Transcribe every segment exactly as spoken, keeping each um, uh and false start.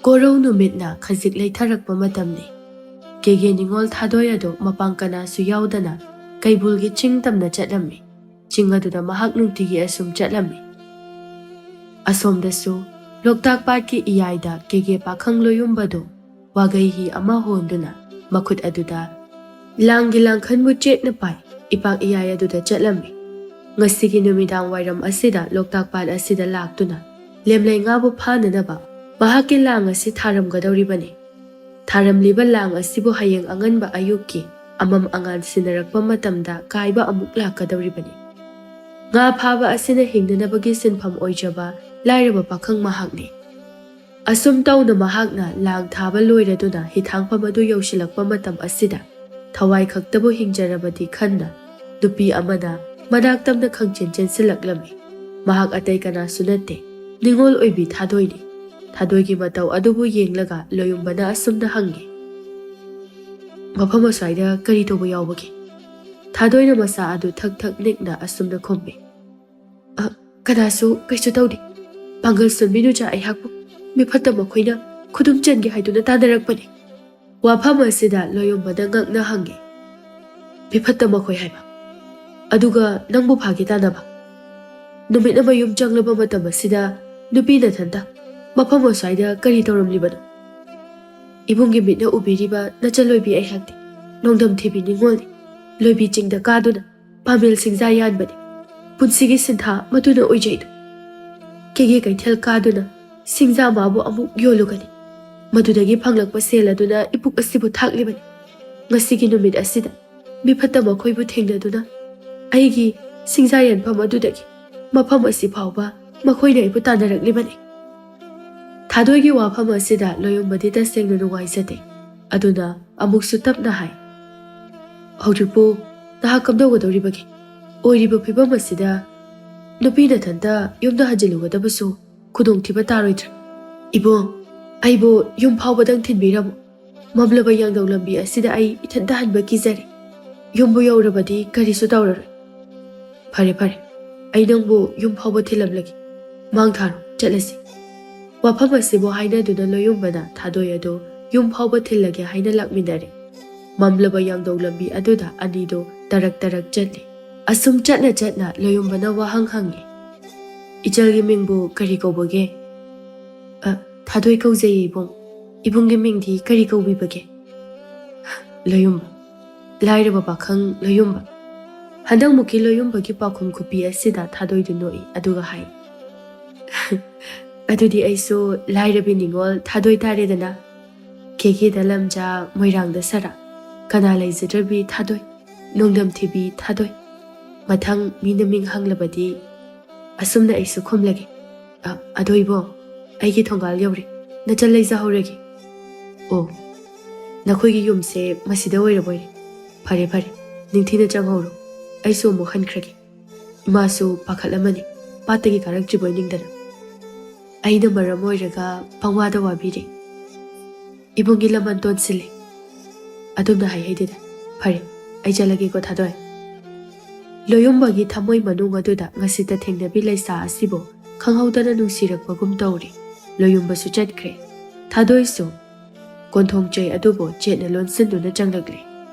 ꯕꯣꯔꯧ ꯅꯨꯃꯤꯠꯅ ꯈꯖꯤꯛ ꯂꯩꯊꯔꯛꯄ ꯃꯇꯝꯅꯤ꯫ ꯀꯦꯒꯦ ꯅꯤꯉꯣꯜ ꯊꯥꯗꯣꯏ ꯑꯗꯨ ꯃꯄꯥꯡ ꯀꯅꯥꯁꯨ ꯌꯥꯎꯗꯅ ꯀꯩꯕꯨꯜꯒꯤ ꯆꯤꯡ ꯇꯝꯅ ꯆꯠꯂꯝꯃꯤ꯫ ꯆꯤꯡ ꯑꯗꯨꯗ ꯃꯍꯥꯛ ꯅꯨꯡꯇꯤꯒꯤ ꯑꯁꯨꯝ ꯆꯠꯂꯝꯃꯤ꯫ ꯑꯁꯣꯝꯗꯁꯨ ꯂꯣꯛꯇꯥꯛ ꯄꯥꯠꯀꯤ ꯏꯌꯥꯏꯗ ꯀꯦꯒꯦ ꯄꯥꯈꯪ ꯂꯣꯌꯨꯝꯕꯗꯨ ꯋꯥꯒꯩ ꯍꯤ ꯑꯃ ꯍꯣꯟꯗꯨꯅ ꯃꯈꯨꯠ ꯑꯗꯨꯗ ꯂꯥꯡꯒꯤ ꯂꯥꯡꯈꯟꯕꯨ ꯆꯦꯠꯅ ꯄꯥꯏ ꯏꯄꯥꯛ ꯏꯌꯥꯏ ꯑꯗꯨꯗ ꯆꯠꯂꯝꯃꯤ꯫ ꯉꯁꯤꯒꯤ ꯅꯨꯃꯤꯗꯥꯡ ꯋꯥꯏꯔꯝ ꯑꯁꯤꯗ ꯂꯣꯛꯇꯥꯛ ꯄꯥꯠ ꯑꯁꯤꯗ ꯂꯥꯛꯇꯨꯅ ꯂꯦꯝꯂꯩ ꯉꯥꯕꯨ ꯐꯥꯅꯅꯕ ꯃꯍꯥꯛꯀꯤ ꯂꯥꯡ ꯑꯁꯤ ꯊꯥꯔꯝꯒꯗꯧꯔꯤꯕꯅꯤ꯫ ꯊꯥꯔꯝꯂꯤꯕ ꯂꯥꯡ ꯑꯁꯤꯕꯨ ꯍꯌꯦꯡ ꯑꯉꯟꯕ ꯑꯌꯨꯛꯀꯤ ꯑꯃꯝ ꯑꯉꯥꯟ ꯁꯤꯟꯅꯔꯛꯄ ꯃꯇꯝꯗ ꯀꯥꯏꯕ ꯑꯃꯨꯛ ꯂꯥꯛꯀꯗꯧꯔꯤꯕꯅꯤ꯫ ꯉꯥ ꯐꯥꯕ ꯑꯁꯤꯅ ꯍꯤꯡꯅꯅꯕꯒꯤ ꯁꯤꯟꯐꯝ ꯑꯣꯏꯖꯕ ꯂꯥꯏꯔꯕ ꯄꯥꯈꯪ ꯃꯍꯥꯛꯅꯤ꯫ ꯑꯁꯨꯝ ꯇꯧꯅ ꯃꯍꯥꯛꯅ ꯂꯥꯡ ꯊꯥꯕ ꯂꯣꯏꯔꯗꯨꯅ ꯍꯤꯊꯥꯡꯐꯝ ꯑꯗꯨ ꯌꯧꯁꯤꯜꯂꯛꯄ ꯃꯇꯝ ꯑꯁꯤꯗ ꯊꯋꯥꯏ ꯈꯛꯇꯕꯨ ꯍꯤꯡꯖꯔꯕꯗꯤ ꯈꯟꯅ ꯅꯨꯄꯤ ꯑꯃꯅ ꯃꯅꯥꯛ ꯇꯝꯅ ꯈꯪꯆꯦꯟ ꯆꯦꯟꯁꯤꯜꯂꯛꯂꯝꯃꯤ꯫ ꯃꯍꯥꯛ ꯑꯇꯩ ꯀꯅꯥꯁꯨ ꯅꯠꯇꯦ, ꯅꯤꯉꯣꯜ ꯑꯣꯏꯕꯤ ꯊꯥꯗꯣꯏꯅꯤ꯫ ꯊꯥꯗꯣꯏꯒꯤ ꯃꯇꯧ ꯑꯗꯨꯕꯨ ꯌꯦꯡꯂꯒ ꯂꯣꯌꯨꯝꯕꯅ ꯑꯁꯨꯝꯅ ꯍꯪꯉꯤ, "ꯃꯐꯝ ꯑꯁ꯭ꯋꯥꯏꯗ ꯀꯔꯤ ꯇꯧꯕ ꯌꯥꯎꯕꯒꯦ?" ꯊꯥꯗꯣꯏꯅ ꯃꯁꯥ ꯑꯗꯨ ꯊꯛ ꯊꯛ ꯅꯤꯛꯅ ꯑꯁꯨꯝꯅ ꯈꯨꯝꯃꯤ, "ꯑ, ꯀꯅꯥꯁꯨ ꯀꯩꯁꯨ ꯇꯧꯗꯦ꯫ ꯄꯥꯡꯒꯜ ꯁꯣꯟꯕꯤ ꯅꯨꯆꯥ ꯑꯩꯍꯥꯛꯄꯨ ꯃꯤꯐꯠꯇ ꯃꯈꯣꯏꯅ ꯈꯨꯗꯨꯝ ꯆꯟꯒꯦ ꯍꯥꯏꯗꯨꯅ ꯇꯥꯟꯅꯔꯛꯄꯅꯤ꯫" ꯋꯥꯐꯝ ꯑꯁꯤꯗ ꯂꯣꯌꯨꯝꯕꯅ ꯉꯛꯅ ꯍꯪꯉꯤ, "ꯃꯤꯐꯠꯇ ꯃꯈꯣꯏ ꯍꯥꯏꯕ? ꯑꯗꯨꯒ ꯅꯪꯕꯨ ꯐꯥꯒꯦ ꯇꯥꯟꯅꯕ? ꯅꯨꯃꯤꯠꯅ ꯃꯌꯨꯝ ꯆꯪꯂꯕ ꯃꯇꯝ ꯑꯁꯤꯗ ꯅꯨꯄꯤ ꯅꯊꯟꯇ ꯃꯐꯝ ꯑꯁ꯭ꯋꯥꯏꯗ ꯀꯔꯤ ꯇꯧꯔꯝꯂꯤꯕꯅꯣ? ꯏꯕꯨꯡꯒꯤ ꯃꯤꯠꯅ ꯎꯕꯤꯔꯤꯕ ꯅꯆꯜꯂꯣꯏꯕꯤ ꯑꯩꯍꯥꯛꯇꯤ ꯅꯣꯡꯗꯝ ꯊꯤꯕꯤ ꯅꯤꯉꯣꯜꯅꯤ꯫ ꯂꯣꯏꯕꯤ ꯆꯤꯡꯗ ꯀꯥꯗꯨꯅ ꯄꯥꯃꯦꯜ ꯁꯤꯡꯖꯥ ꯌꯥꯟꯕꯅꯤ꯫ ꯄꯨꯟꯁꯤꯒꯤ ꯁꯤꯟꯊꯥ ꯃꯗꯨꯅ ꯑꯣꯏꯖꯩꯗꯣ꯫ ꯀꯦꯒꯦ ꯀꯩꯊꯦꯜ ꯀꯥꯗꯨꯅ ꯁꯤꯡꯖꯥ ꯃꯥꯕꯨ ꯑꯃꯨꯛ ꯌꯣꯜꯂꯨꯒꯅꯤ꯫ ꯃꯗꯨꯗꯒꯤ ꯐꯪꯂꯛꯄ ꯁꯦꯜ ꯑꯗꯨꯅ ꯏꯄꯨꯛ ꯑꯁꯤꯕꯨ ꯊꯥꯛꯂꯤꯕꯅꯤ꯫ ꯉꯁꯤꯒꯤ ꯅꯨꯃꯤꯠ ꯑꯁꯤꯗ ꯃꯤꯐꯠꯇ ꯃꯈꯣꯏꯕꯨ ꯊꯦꯡꯅꯗꯨꯅ ꯑꯩꯒꯤ ꯁꯤꯡꯖꯥ ꯌꯥꯟꯐꯝ ꯑꯗꯨꯗꯒꯤ ꯃꯐꯝ ꯑꯁꯤ ꯐꯥꯎꯕ ꯃꯈꯣꯏꯅ ꯑꯩꯕꯨ ꯇꯥꯟꯅꯔꯛꯂꯤꯕꯅꯤ꯫" ꯊꯥꯗꯣꯏꯒꯤ ꯋꯥꯐꯝ ꯑꯁꯤꯗ ꯂꯣꯌꯨꯝꯕꯗꯤ ꯇꯁꯦꯡꯅ ꯅꯨꯡꯉꯥꯏꯖꯗꯦ꯫ ꯑꯗꯨꯅ ꯑꯃꯨꯛꯁꯨ ꯇꯞꯅ ꯍꯥꯏ, "ꯍꯧꯖꯤꯛꯄꯨ ꯅꯍꯥꯛ ꯀꯝꯗꯧꯒꯗꯧꯔꯤꯕꯒꯦ? ꯑꯣꯏꯔꯤꯕ ꯐꯤꯕꯝ ꯑꯁꯤꯗ ꯅꯨꯄꯤ ꯅꯊꯟꯇ ꯌꯨꯝꯗ ꯍꯟꯖꯤꯜꯂꯨꯒꯗꯕꯁꯨ ꯈꯨꯗꯣꯡꯊꯤꯕ ꯇꯥꯔꯣꯏꯗ꯭ꯔꯥ? ꯏꯕꯨꯡ, ꯑꯩꯕꯨ ꯌꯨꯝ ꯐꯥꯎꯕꯗꯪ ꯊꯤꯟꯕꯤꯔꯝꯃꯨ꯫ ꯃꯝꯂꯕ ꯌꯥꯡꯗꯧ ꯂꯝꯕꯤ ꯑꯁꯤꯗ ꯑꯩ ꯏꯊꯟꯇ ꯍꯟꯕ ꯀꯤꯖꯔꯦ꯫ ꯌꯨꯝꯕꯨ ꯌꯧꯔꯕꯗꯤ ꯀꯔꯤꯁꯨ ꯇꯧꯔꯔꯣꯏ꯫" "ꯐꯔꯦ, ꯐꯔꯦ, ꯑꯩ ꯅꯪꯕꯨ ꯌꯨꯝ ꯐꯥꯎꯕ ꯊꯤꯜꯂꯝꯂꯒꯦ꯫ ꯃꯥꯡ ꯊꯥꯔꯣ, ꯆꯠꯂꯁꯤ꯫" ꯋꯥꯐꯝ ꯑꯁꯤꯕꯨ ꯍꯥꯏꯅꯗꯨꯅ ꯂꯣꯌꯨꯝꯕꯅ ꯊꯥꯗꯣꯏ ꯑꯗꯨ ꯌꯨꯝ ꯐꯥꯎꯕ ꯊꯤꯜꯂꯒꯦ ꯍꯥꯏꯅ ꯂꯥꯛꯃꯤꯟꯅꯔꯦ꯫ ꯃꯝꯂꯕ ꯌꯥꯡꯗꯧ ꯂꯝꯕꯤ ꯑꯗꯨꯗ ꯑꯅꯤꯗꯨ ꯇꯔꯛ ꯇꯔꯛ ꯆꯠꯂꯤ꯫ ꯑꯁꯨꯝ ꯆꯠꯅ ꯆꯠꯅ ꯂꯣꯌꯨꯝꯕꯅ ꯋꯥꯍꯪ ꯍꯪꯉꯤ꯫ "ꯏꯆꯜꯒꯤ ꯃꯤꯡꯕꯨ ꯀꯔꯤ ꯀꯧꯕꯒꯦ?" "ꯑ, ꯊꯥꯗꯣꯏ ꯀꯧꯖꯩꯌꯦ ꯏꯕꯨꯡ꯫ ꯏꯕꯨꯡꯒꯤ ꯃꯤꯡꯗꯤ ꯀꯔꯤ ꯀꯧꯕꯤꯕꯒꯦ?" ꯂꯣꯌꯨꯝꯕ꯫ ꯂꯥꯏꯔꯕ ꯄꯥꯈꯪ ꯂꯣꯌꯨꯝꯕ꯫ ꯍꯟꯗꯛꯃꯨꯛꯀꯤ ꯂꯣꯌꯨꯝꯕꯒꯤ ꯄꯥꯎꯈꯨꯝ ꯈꯨꯄꯤ ꯑꯁꯤꯗ ꯊꯥꯗꯣꯏꯗꯨ ꯅꯣꯛꯏ, ꯑꯗꯨꯒ ꯍꯥꯏ, "ꯑꯗꯨꯗꯤ ꯑꯩꯁꯨ ꯂꯥꯏꯔꯕꯤ ꯅꯤꯉꯣꯜ ꯊꯥꯗꯣꯏ ꯇꯥꯔꯦꯗꯅ꯫ ꯀꯦꯀꯦꯗ ꯂꯝꯖꯥ, ꯃꯣꯏꯔꯥꯡꯗ ꯁꯔꯥ, ꯀꯅꯥ ꯂꯩꯖꯗ꯭ꯔꯕꯤ ꯊꯥꯗꯣꯏ, ꯅꯣꯡꯗꯝ ꯊꯤꯕꯤ ꯊꯥꯗꯣꯏ꯫ ꯃꯊꯪ ꯃꯤꯅ ꯃꯤꯡ ꯍꯪꯂꯕꯗꯤ ꯑꯁꯨꯝꯅ ꯑꯩꯁꯨ ꯈꯨꯝꯂꯒꯦ꯫ ꯑ, ꯑꯗꯣ ꯏꯕꯣ, ꯑꯩꯒꯤ ꯊꯣꯡꯒꯥꯜ ꯌꯧꯔꯦ꯫ ꯅꯆꯜ ꯂꯩꯖꯍꯧꯔꯒꯦ꯫" "ꯑꯣ, ꯅꯈꯣꯏꯒꯤ ꯌꯨꯝꯁꯦ ꯃꯁꯤꯗ ꯑꯣꯏꯔꯕꯣꯏꯔꯦ꯫ ꯐꯔꯦ, ꯐꯔꯦ, ꯅꯤꯡꯊꯤꯅ ꯆꯪꯍꯧꯔꯣ꯫ ꯑꯩꯁꯨ ꯑꯃꯨꯛ ꯍꯟꯈ꯭ꯔꯒꯦ꯫ ꯏꯃꯥꯁꯨ ꯄꯥꯈꯠꯂꯝꯃꯅꯤ, ꯄꯥꯠꯇꯒꯤ ꯀꯥꯔꯛꯇ꯭ꯔꯤꯕꯣꯏ ꯅꯤꯡꯗꯅ꯫ ꯑꯩꯅ ꯃꯔꯝ ꯑꯣꯏꯔꯒ ꯄꯪꯋꯥꯗ ꯋꯥꯕꯤꯔꯦ꯫ ꯏꯕꯨꯡꯒꯤ ꯂꯃꯟ ꯇꯣꯟꯁꯤꯜꯂꯦ꯫ ꯑꯗꯨꯝꯅ ꯍꯥꯏ ꯍꯩꯗꯦꯗ꯫ ꯐꯔꯦ, ꯑꯩ ꯆꯠꯂꯒꯦꯀꯣ ꯊꯥꯗꯣꯏ꯫" ꯂꯣꯌꯨꯝꯕꯒꯤ ꯊꯃꯣꯏ ꯃꯅꯨꯡ ꯑꯗꯨꯗ ꯉꯁꯤꯇ ꯊꯦꯡꯅꯕꯤ ꯂꯩꯁꯥ ꯑꯁꯤꯕꯨ ꯈꯪꯍꯧꯗꯅ ꯅꯨꯡꯁꯤꯔꯛꯄꯒꯨꯝ ꯇꯧꯔꯤ꯫ ꯂꯣꯌꯨꯝꯕꯁꯨ ꯆꯠꯈ꯭ꯔꯦ꯫ ꯊꯥꯗꯣꯏꯁꯨ ꯀꯣꯟꯊꯣꯡ ꯆꯩ ꯑꯗꯨꯕꯨ ꯆꯦꯠꯅ ꯂꯣꯟꯁꯤꯟꯗꯨꯅ ꯆꯪꯂꯛꯂꯦ꯫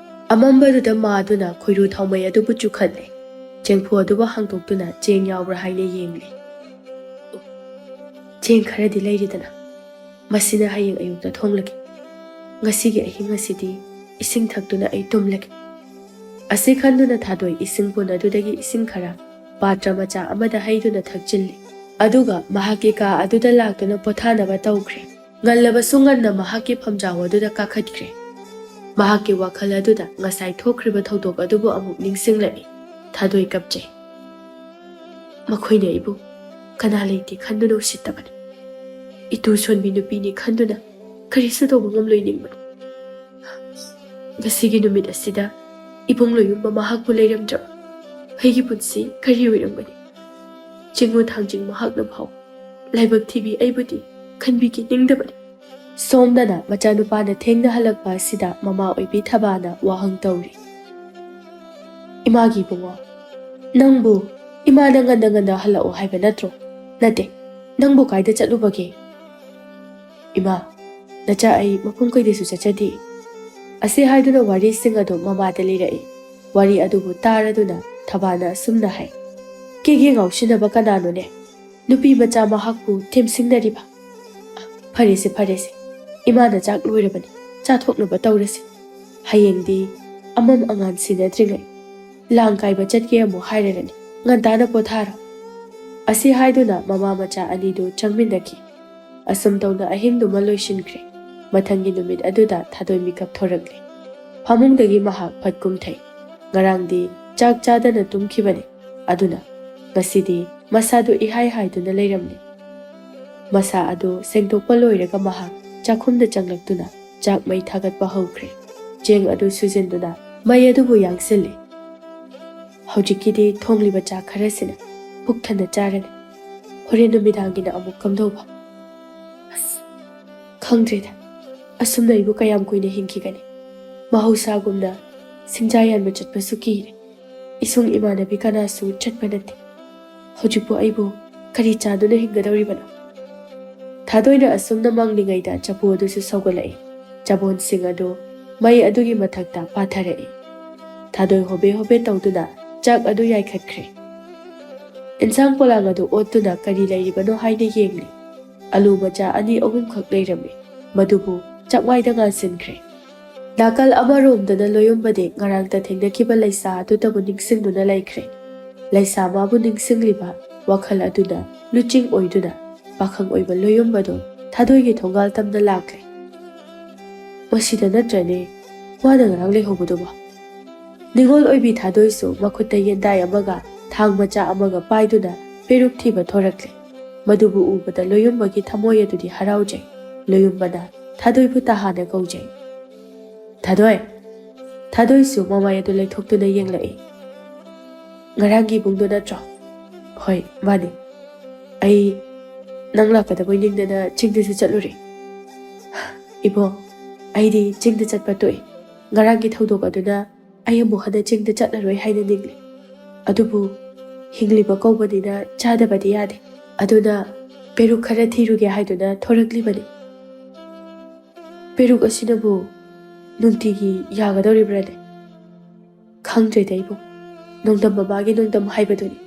ꯑꯃꯝꯕꯗꯨꯗ ꯃꯥꯗꯨꯅ ꯈꯣꯏꯔꯨ ꯊꯥꯎꯃꯩ ꯑꯗꯨꯕꯨ ꯆꯨꯈꯠꯂꯦ꯫ ꯆꯦꯡꯐꯨ ꯑꯗꯨꯕꯨ ꯍꯥꯡꯗꯣꯛꯇꯨꯅ ꯆꯦꯡ ꯌꯥꯎꯕ꯭ꯔꯥ ꯍꯥꯏꯅ ꯌꯦꯡꯂꯦ꯫ "ꯆꯦꯡ ꯈꯔꯗꯤ ꯂꯩꯔꯤꯗꯅ, ꯃꯁꯤꯅ ꯍꯌꯦꯡ ꯑꯌꯨꯛꯇ ꯊꯣꯡꯂꯒꯦ꯫ ꯉꯁꯤꯒꯤ ꯑꯍꯤꯡ ꯑꯁꯤꯗꯤ ꯏꯁꯤꯡ ꯊꯛꯇꯨꯅ ꯑꯩ ꯇꯨꯝꯂꯒꯦ꯫" ꯑꯁꯤ ꯈꯟꯗꯨꯅ ꯊꯥꯗꯣꯏ ꯏꯁꯤꯡ ꯄꯨꯟ ꯑꯗꯨꯗꯒꯤ ꯏꯁꯤꯡ ꯈꯔ ꯄꯥꯇ꯭ꯔ ꯃꯆꯥ ꯑꯃꯗ ꯍꯩꯗꯨꯅ ꯊꯛꯆꯤꯜꯂꯤ꯫ ꯑꯗꯨꯒ ꯃꯍꯥꯛꯀꯤ ꯀꯥ ꯑꯗꯨꯗ ꯂꯥꯛꯇꯨꯅ ꯄꯣꯊꯥꯅꯕ ꯇꯧꯈ꯭ꯔꯦ꯫ ꯉꯜꯂꯕꯁꯨ ꯉꯟꯅ ꯃꯍꯥꯛꯀꯤ ꯐꯝꯖꯥꯎ ꯑꯗꯨꯗ ꯀꯥꯈꯠꯈ꯭ꯔꯦ꯫ ꯃꯍꯥꯛꯀꯤ ꯋꯥꯈꯜ ꯑꯗꯨꯗ ꯉꯁꯥꯏ ꯊꯣꯛꯈ꯭ꯔꯤꯕ ꯊꯧꯗꯣꯛ ꯑꯗꯨꯕꯨ ꯑꯃꯨꯛ ꯅꯤꯡꯁꯤꯡꯂꯛꯏ꯫ ꯊꯥꯗꯣꯏ ꯀꯞꯆꯩ꯫ "ꯃꯈꯣꯏꯅ ꯑꯩꯕꯨ ꯀꯅꯥ ꯂꯩꯇꯦ ꯈꯟꯗꯨꯅ ꯎꯁꯤꯠꯇꯕꯅꯤ꯫ ꯏꯇꯨ ꯁꯣꯟꯕꯤ ꯅꯨꯄꯤꯅꯤ ꯈꯟꯗꯨꯅ ꯀꯔꯤꯁꯨ ꯇꯧꯕ ꯉꯝꯂꯣꯏ ꯅꯤꯡꯕꯅꯤ꯫ ꯉꯁꯤꯒꯤ ꯅꯨꯃꯤꯠ ꯑꯁꯤꯗ ꯏꯕꯨꯡ ꯂꯣꯌꯨꯝꯕ ꯃꯍꯥꯛꯄꯨ ꯂꯩꯔꯝꯗ꯭ꯔꯕ ꯑꯩꯒꯤ ꯄꯨꯟꯁꯤ ꯀꯔꯤ ꯑꯣꯏꯔꯝꯒꯅꯤ? ꯆꯤꯡꯉꯨ ꯊꯥꯡꯖꯤꯡ ꯃꯍꯥꯛꯅ ꯐꯥꯎ ꯂꯥꯏꯕꯛ ꯊꯤꯕꯤ ꯑꯩꯕꯨꯗꯤ ꯈꯟꯕꯤꯈꯤ ꯅꯤꯡꯗꯕꯅꯤ꯫" ꯁꯣꯝꯗꯅ ꯃꯆꯥꯅꯨꯄꯥꯅ ꯊꯦꯡꯅ ꯍꯜꯂꯛꯄ ꯑꯁꯤꯗ ꯃꯃꯥ ꯑꯣꯏꯕꯤ ꯊꯕꯥꯅ ꯋꯥꯍꯪ ꯇꯧꯔꯤ꯫ "ꯏꯃꯥꯒꯤ ꯏꯕꯨꯡꯉꯣ, ꯅꯪꯕꯨ ꯏꯃꯥꯅ ꯉꯟꯅ ꯉꯟꯅ ꯍꯜꯂꯛꯑꯣ ꯍꯥꯏꯕ ꯅꯠꯇ꯭ꯔꯣ? ꯅꯠꯇꯦ, ꯅꯪꯕꯨ ꯀꯥꯏꯗ ꯆꯠꯂꯨꯕꯒꯦ?" "ꯏꯃꯥ, ꯅꯆꯥ ꯑꯩ ꯃꯐꯝ ꯀꯩꯗꯁꯨ ꯆꯠꯆꯗꯦ꯫" ꯑꯁꯤ ꯍꯥꯏꯗꯨꯅ ꯋꯥꯔꯤꯁꯤꯡ ꯑꯗꯨ ꯃꯃꯥꯗ ꯂꯤꯔꯛꯏ꯫ ꯋꯥꯔꯤ ꯑꯗꯨꯕꯨ ꯇꯥꯔꯗꯨꯅ ꯊꯕꯥꯅ ꯑꯁꯨꯝꯅ ꯍꯥꯏ, "ꯀꯦꯒꯦ ꯉꯥꯎꯁꯤꯟꯅꯕ ꯀꯅꯥꯅꯣꯅꯦ? ꯅꯨꯄꯤ ꯃꯆꯥ ꯃꯍꯥꯛꯄꯨ ꯊꯦꯝꯁꯤꯟꯅꯔꯤꯕ? ꯐꯔꯦꯁꯦ, ꯐꯔꯦꯁꯦ, ꯏꯃꯥꯅ ꯆꯥꯛ ꯂꯣꯏꯔꯕꯅꯤ, ꯆꯥꯊꯣꯛꯅꯕ ꯇꯧꯔꯁꯤ꯫ ꯍꯌꯦꯡꯗꯤ ꯑꯃꯝ ꯑꯉꯥꯟ ꯁꯤꯟꯅꯗ꯭ꯔꯤꯉꯩ ꯂꯥꯡ ꯀꯥꯏꯕ ꯆꯠꯀꯦ ꯑꯃꯨꯛ ꯍꯥꯏꯔꯔꯅꯤ, ꯉꯟꯇꯥꯅ ꯄꯣꯊꯥꯔꯣ꯫" ꯑꯁꯤ ꯍꯥꯏꯗꯨꯅ ꯃꯃꯥ ꯃꯆꯥ ꯑꯅꯤꯗꯨ ꯆꯪꯃꯤꯟꯅꯈꯤ꯫ ꯑꯁꯨꯝ ꯇꯧꯅ ꯑꯍꯤꯡꯗꯨꯃ ꯂꯣꯏꯁꯤꯟꯈ꯭ꯔꯦ꯫ ꯃꯊꯪꯒꯤ ꯅꯨꯃꯤꯠ ꯑꯗꯨꯗ ꯊꯥꯗꯣꯏ ꯃꯤꯀꯞ ꯊꯣꯔꯛꯂꯦ꯫ ꯐꯃꯨꯡꯗꯒꯤ ꯃꯍꯥꯛ ꯐꯠ ꯀꯨꯝꯊꯩ꯫ ꯉꯔꯥꯡꯗꯤ ꯆꯥꯛ ꯆꯥꯗꯅ ꯇꯨꯝꯈꯤꯕꯅꯤ, ꯑꯗꯨꯅ ꯉꯁꯤꯗꯤ ꯃꯁꯥꯗꯨ ꯏꯍꯥꯏ ꯍꯥꯏꯗꯨꯅ ꯂꯩꯔꯝꯂꯦ꯫ ꯃꯁꯥ ꯑꯗꯨ ꯁꯦꯡꯗꯣꯛꯄ ꯂꯣꯏꯔꯒ ꯃꯍꯥꯛ ꯆꯥꯛꯈꯨꯝꯗ ꯆꯪꯂꯛꯇꯨꯅ ꯆꯥꯛ ꯃꯩ ꯊꯥꯒꯠꯄ ꯍꯧꯈ꯭ꯔꯦ꯫ ꯆꯦꯡ ꯑꯗꯨ ꯁꯨꯖꯤꯟꯗꯨꯅ ꯃꯩ ꯑꯗꯨꯕꯨ ꯌꯥꯡꯁꯤꯜꯂꯦ꯫ "ꯍꯧꯖꯤꯛꯀꯤꯗꯤ ꯊꯣꯡꯂꯤꯕ ꯆꯥꯛ ꯈꯔꯁꯤꯅ ꯄꯨꯛ ꯊꯟꯅ ꯆꯥꯔꯅꯤ꯫ ꯍꯣꯔꯦꯟ ꯅꯨꯃꯤꯗꯥꯡꯒꯤꯅ ꯑꯃꯨꯛ ꯀꯝꯗꯧꯕ? ꯑꯁ, ꯈꯪꯗ꯭ꯔꯦꯗ꯫ ꯑꯁꯨꯝꯅ ꯑꯩꯕꯨ ꯀꯌꯥꯝ ꯀꯨꯏꯅ ꯍꯤꯡꯈꯤꯒꯅꯤ? ꯃꯍꯧꯁꯥꯒꯨꯝꯅ ꯁꯤꯡꯖꯥ ꯌꯥꯟꯕ ꯆꯠꯄꯁꯨ ꯀꯤꯔꯦ꯫ ꯏꯁꯨꯡ ꯏꯃꯥꯟꯅꯕꯤ ꯀꯅꯥꯁꯨ ꯆꯠꯄ ꯅꯠꯇꯦ꯫ ꯍꯧꯖꯤꯛꯄꯨ ꯑꯩꯕꯨ ꯀꯔꯤ ꯆꯥꯗꯨꯅ ꯍꯤꯡꯒꯗꯧꯔꯤꯕꯅꯣ?" ꯊꯥꯗꯣꯏꯅ ꯑꯁꯨꯝꯅ ꯃꯪꯂꯤꯉꯩꯗ ꯆꯐꯨ ꯑꯗꯨꯁꯨ ꯁꯧꯒꯠꯂꯛꯏ꯫ ꯆꯕꯣꯟꯁꯤꯡ ꯑꯗꯨ ꯃꯩ ꯑꯗꯨꯒꯤ ꯃꯊꯛꯇ ꯄꯥꯊꯔꯛꯏ꯫ ꯊꯥꯗꯣꯏ ꯍꯣꯕꯦ ꯍꯣꯕꯦ ꯇꯧꯗꯨꯅ ꯆꯥꯛ ꯑꯗꯨ ꯌꯥꯏꯈꯠꯈ꯭ꯔꯦ꯫ ꯏꯟꯁꯥꯡ ꯄꯣꯂꯥꯡ ꯑꯗꯨ ꯑꯣꯠꯇꯨꯅ ꯀꯔꯤ ꯂꯩꯔꯤꯕꯅꯣ ꯍꯥꯏꯅ ꯌꯦꯡꯂꯤ꯫ ꯑꯂꯨ ꯃꯆꯥ ꯑꯅꯤ ꯑꯍꯨꯝꯈꯛ ꯂꯩꯔꯝꯃꯤ, ꯃꯗꯨꯕꯨ ꯆꯥꯛꯃꯥꯏꯗ ꯉꯥꯟꯁꯤꯟꯈ꯭ꯔꯦ꯫ ꯅꯥꯀꯜ ꯑꯃꯔꯣꯝꯗꯅ ꯂꯣꯌꯨꯝꯕꯗꯤ ꯉꯔꯥꯡꯇ ꯊꯦꯡꯅꯈꯤꯕ ꯂꯩꯁꯥ ꯑꯗꯨꯗꯕꯨ ꯅꯤꯡꯁꯤꯡꯗꯨꯅ ꯂꯩꯈ꯭ꯔꯦ꯫ ꯂꯩꯁꯥ ꯃꯥꯕꯨ ꯅꯤꯡꯁꯤꯡꯂꯤꯕ ꯋꯥꯈꯜ ꯑꯗꯨꯅ ꯂꯨꯆꯤꯡ ꯑꯣꯏꯗꯨꯅ ꯄꯥꯈꯪ ꯑꯣꯏꯕ ꯂꯣꯌꯨꯝꯕꯗꯨ ꯊꯥꯗꯣꯏꯒꯤ ꯊꯣꯡꯒꯥꯜ ꯇꯝꯅ ꯂꯥꯛꯂꯦ꯫ "ꯃꯁꯤꯗ ꯅꯠꯇ꯭ꯔꯅꯦ ꯃꯥꯅ ꯉꯔꯥꯡ ꯂꯩꯍꯧꯕꯗꯨꯕꯣ?" ꯅꯤꯉꯣꯜ ꯑꯣꯏꯕꯤ ꯊꯥꯗꯣꯏꯁꯨ ꯃꯈꯨꯠꯇ ꯌꯦꯟꯗꯥꯏ ꯑꯃꯒ ꯊꯥꯡ ꯃꯆꯥ ꯑꯃꯒ ꯄꯥꯏꯗꯨꯅ ꯄꯦꯔꯨꯛ ꯊꯤꯕ ꯊꯣꯔꯛꯂꯦ꯫ ꯃꯗꯨꯕꯨ ꯎꯕꯗ ꯂꯣꯌꯨꯝꯕꯒꯤ ꯊꯃꯣꯏ ꯑꯗꯨꯗꯤ ꯍꯔꯥꯎꯖꯩ꯫ ꯂꯣꯌꯨꯝꯕꯅ ꯊꯥꯗꯣꯏꯕꯨ ꯇꯍꯥꯅ ꯀꯧꯖꯩ꯫ "ꯊꯥꯗꯣꯏ!" ꯊꯥꯗꯣꯏꯁꯨ ꯃꯃꯥꯏ ꯑꯗꯨ ꯂꯩꯊꯣꯛꯇꯨꯅ ꯌꯦꯡꯂꯛꯏ꯫ "ꯉꯔꯥꯡꯒꯤ ꯏꯕꯨꯡꯗꯣ ꯅꯠꯇ꯭ꯔꯣ?" "ꯍꯣꯏ, ꯃꯥꯅꯤ꯫ ꯑꯩ ꯅꯪ ꯂꯥꯛꯀꯗꯕꯣꯏ ꯅꯤꯡꯗꯅ ꯆꯤꯡꯗꯁꯨ ꯆꯠꯂꯨꯔꯦ꯫" "ꯏꯕꯣ, ꯑꯩꯗꯤ ꯆꯤꯡꯗ ꯆꯠꯄ ꯇꯣꯛꯏ꯫ ꯉꯔꯥꯡꯒꯤ ꯊꯧꯗꯣꯛ ꯑꯗꯨꯅ ꯑꯩ ꯑꯃꯨꯛ ꯍꯟꯅ ꯆꯤꯡꯗ ꯆꯠꯂꯔꯣꯏ ꯍꯥꯏꯅ ꯅꯤꯡꯂꯤ꯫ ꯑꯗꯨꯕꯨ ꯍꯤꯡꯂꯤꯕ ꯀꯧꯕꯅꯤꯅ ꯆꯥꯗꯕꯗꯤ ꯌꯥꯗꯦ꯫ ꯑꯗꯨꯅ ꯄꯦꯔꯨꯛ ꯈꯔ ꯊꯤꯔꯨꯒꯦ ꯍꯥꯏꯗꯨꯅ ꯊꯣꯔꯛꯂꯤꯕꯅꯤ꯫" ꯄꯦꯔꯨꯛ ꯑꯁꯤꯅꯕꯨ ꯅꯨꯡꯇꯤꯒꯤ ꯌꯥꯒꯗꯧꯔꯤꯕ꯭ꯔꯥꯅꯦ? ꯈꯪꯗ꯭ꯔꯦꯗ ꯏꯕꯨꯡ꯫ ꯅꯣꯡꯗꯝ ꯃꯃꯥꯒꯤ ꯅꯣꯡꯗꯝ ꯍꯥꯏꯕꯗꯨꯅꯤ꯫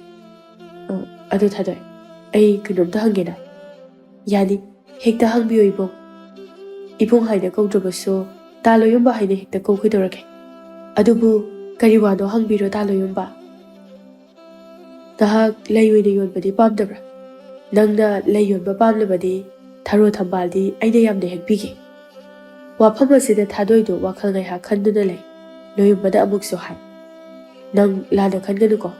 ꯑ, ꯑꯗꯨ ꯊꯥꯗꯣꯏ, ꯑꯩ ꯀꯩꯅꯣꯝꯇ ꯍꯪꯒꯦꯅ꯫ ꯌꯥꯅꯤ, ꯍꯦꯛꯇ ꯍꯪꯕꯤꯌꯨ ꯏꯕꯨꯡ꯫ ꯏꯕꯨꯡ ꯍꯥꯏꯅ ꯀꯧꯗ꯭ꯔꯕꯁꯨ ꯇꯥ ꯂꯣꯌꯨꯝꯕ ꯍꯥꯏꯅ ꯍꯦꯛꯇ ꯀꯧ ꯀꯩꯗꯧꯔꯒꯦ꯫ ꯑꯗꯨꯕꯨ ꯀꯔꯤ ꯋꯥꯅꯣ ꯍꯪꯕꯤꯔꯣ ꯇꯥ ꯂꯣꯌꯨꯝꯕ꯫ ꯅꯍꯥꯛ ꯂꯩ ꯑꯣꯏꯅ ꯌꯣꯟꯕꯗꯤ ꯄꯥꯝꯗꯕ꯭ꯔꯥ? ꯅꯪꯅ ꯂꯩ ꯌꯣꯟꯕ ꯄꯥꯝꯂꯕꯗꯤ ꯊꯔꯣ ꯊꯝꯕꯥꯜꯗꯤ ꯑꯩꯅ ꯌꯥꯝꯅ ꯍꯦꯛꯄꯤꯒꯦ꯫ ꯋꯥꯐꯝ ꯑꯁꯤꯗ ꯊꯥꯗꯣꯏꯗꯨ ꯋꯥꯈꯜ ꯉꯥꯏꯍꯥꯛ ꯈꯟꯗꯨꯅ ꯂꯩ꯫ ꯂꯣꯌꯨꯝꯕꯅ ꯑꯃꯨꯛꯁꯨ ꯍꯥꯏ, "ꯅꯪ ꯂꯥꯟꯅ ꯈꯟꯒꯅꯨꯀꯣ,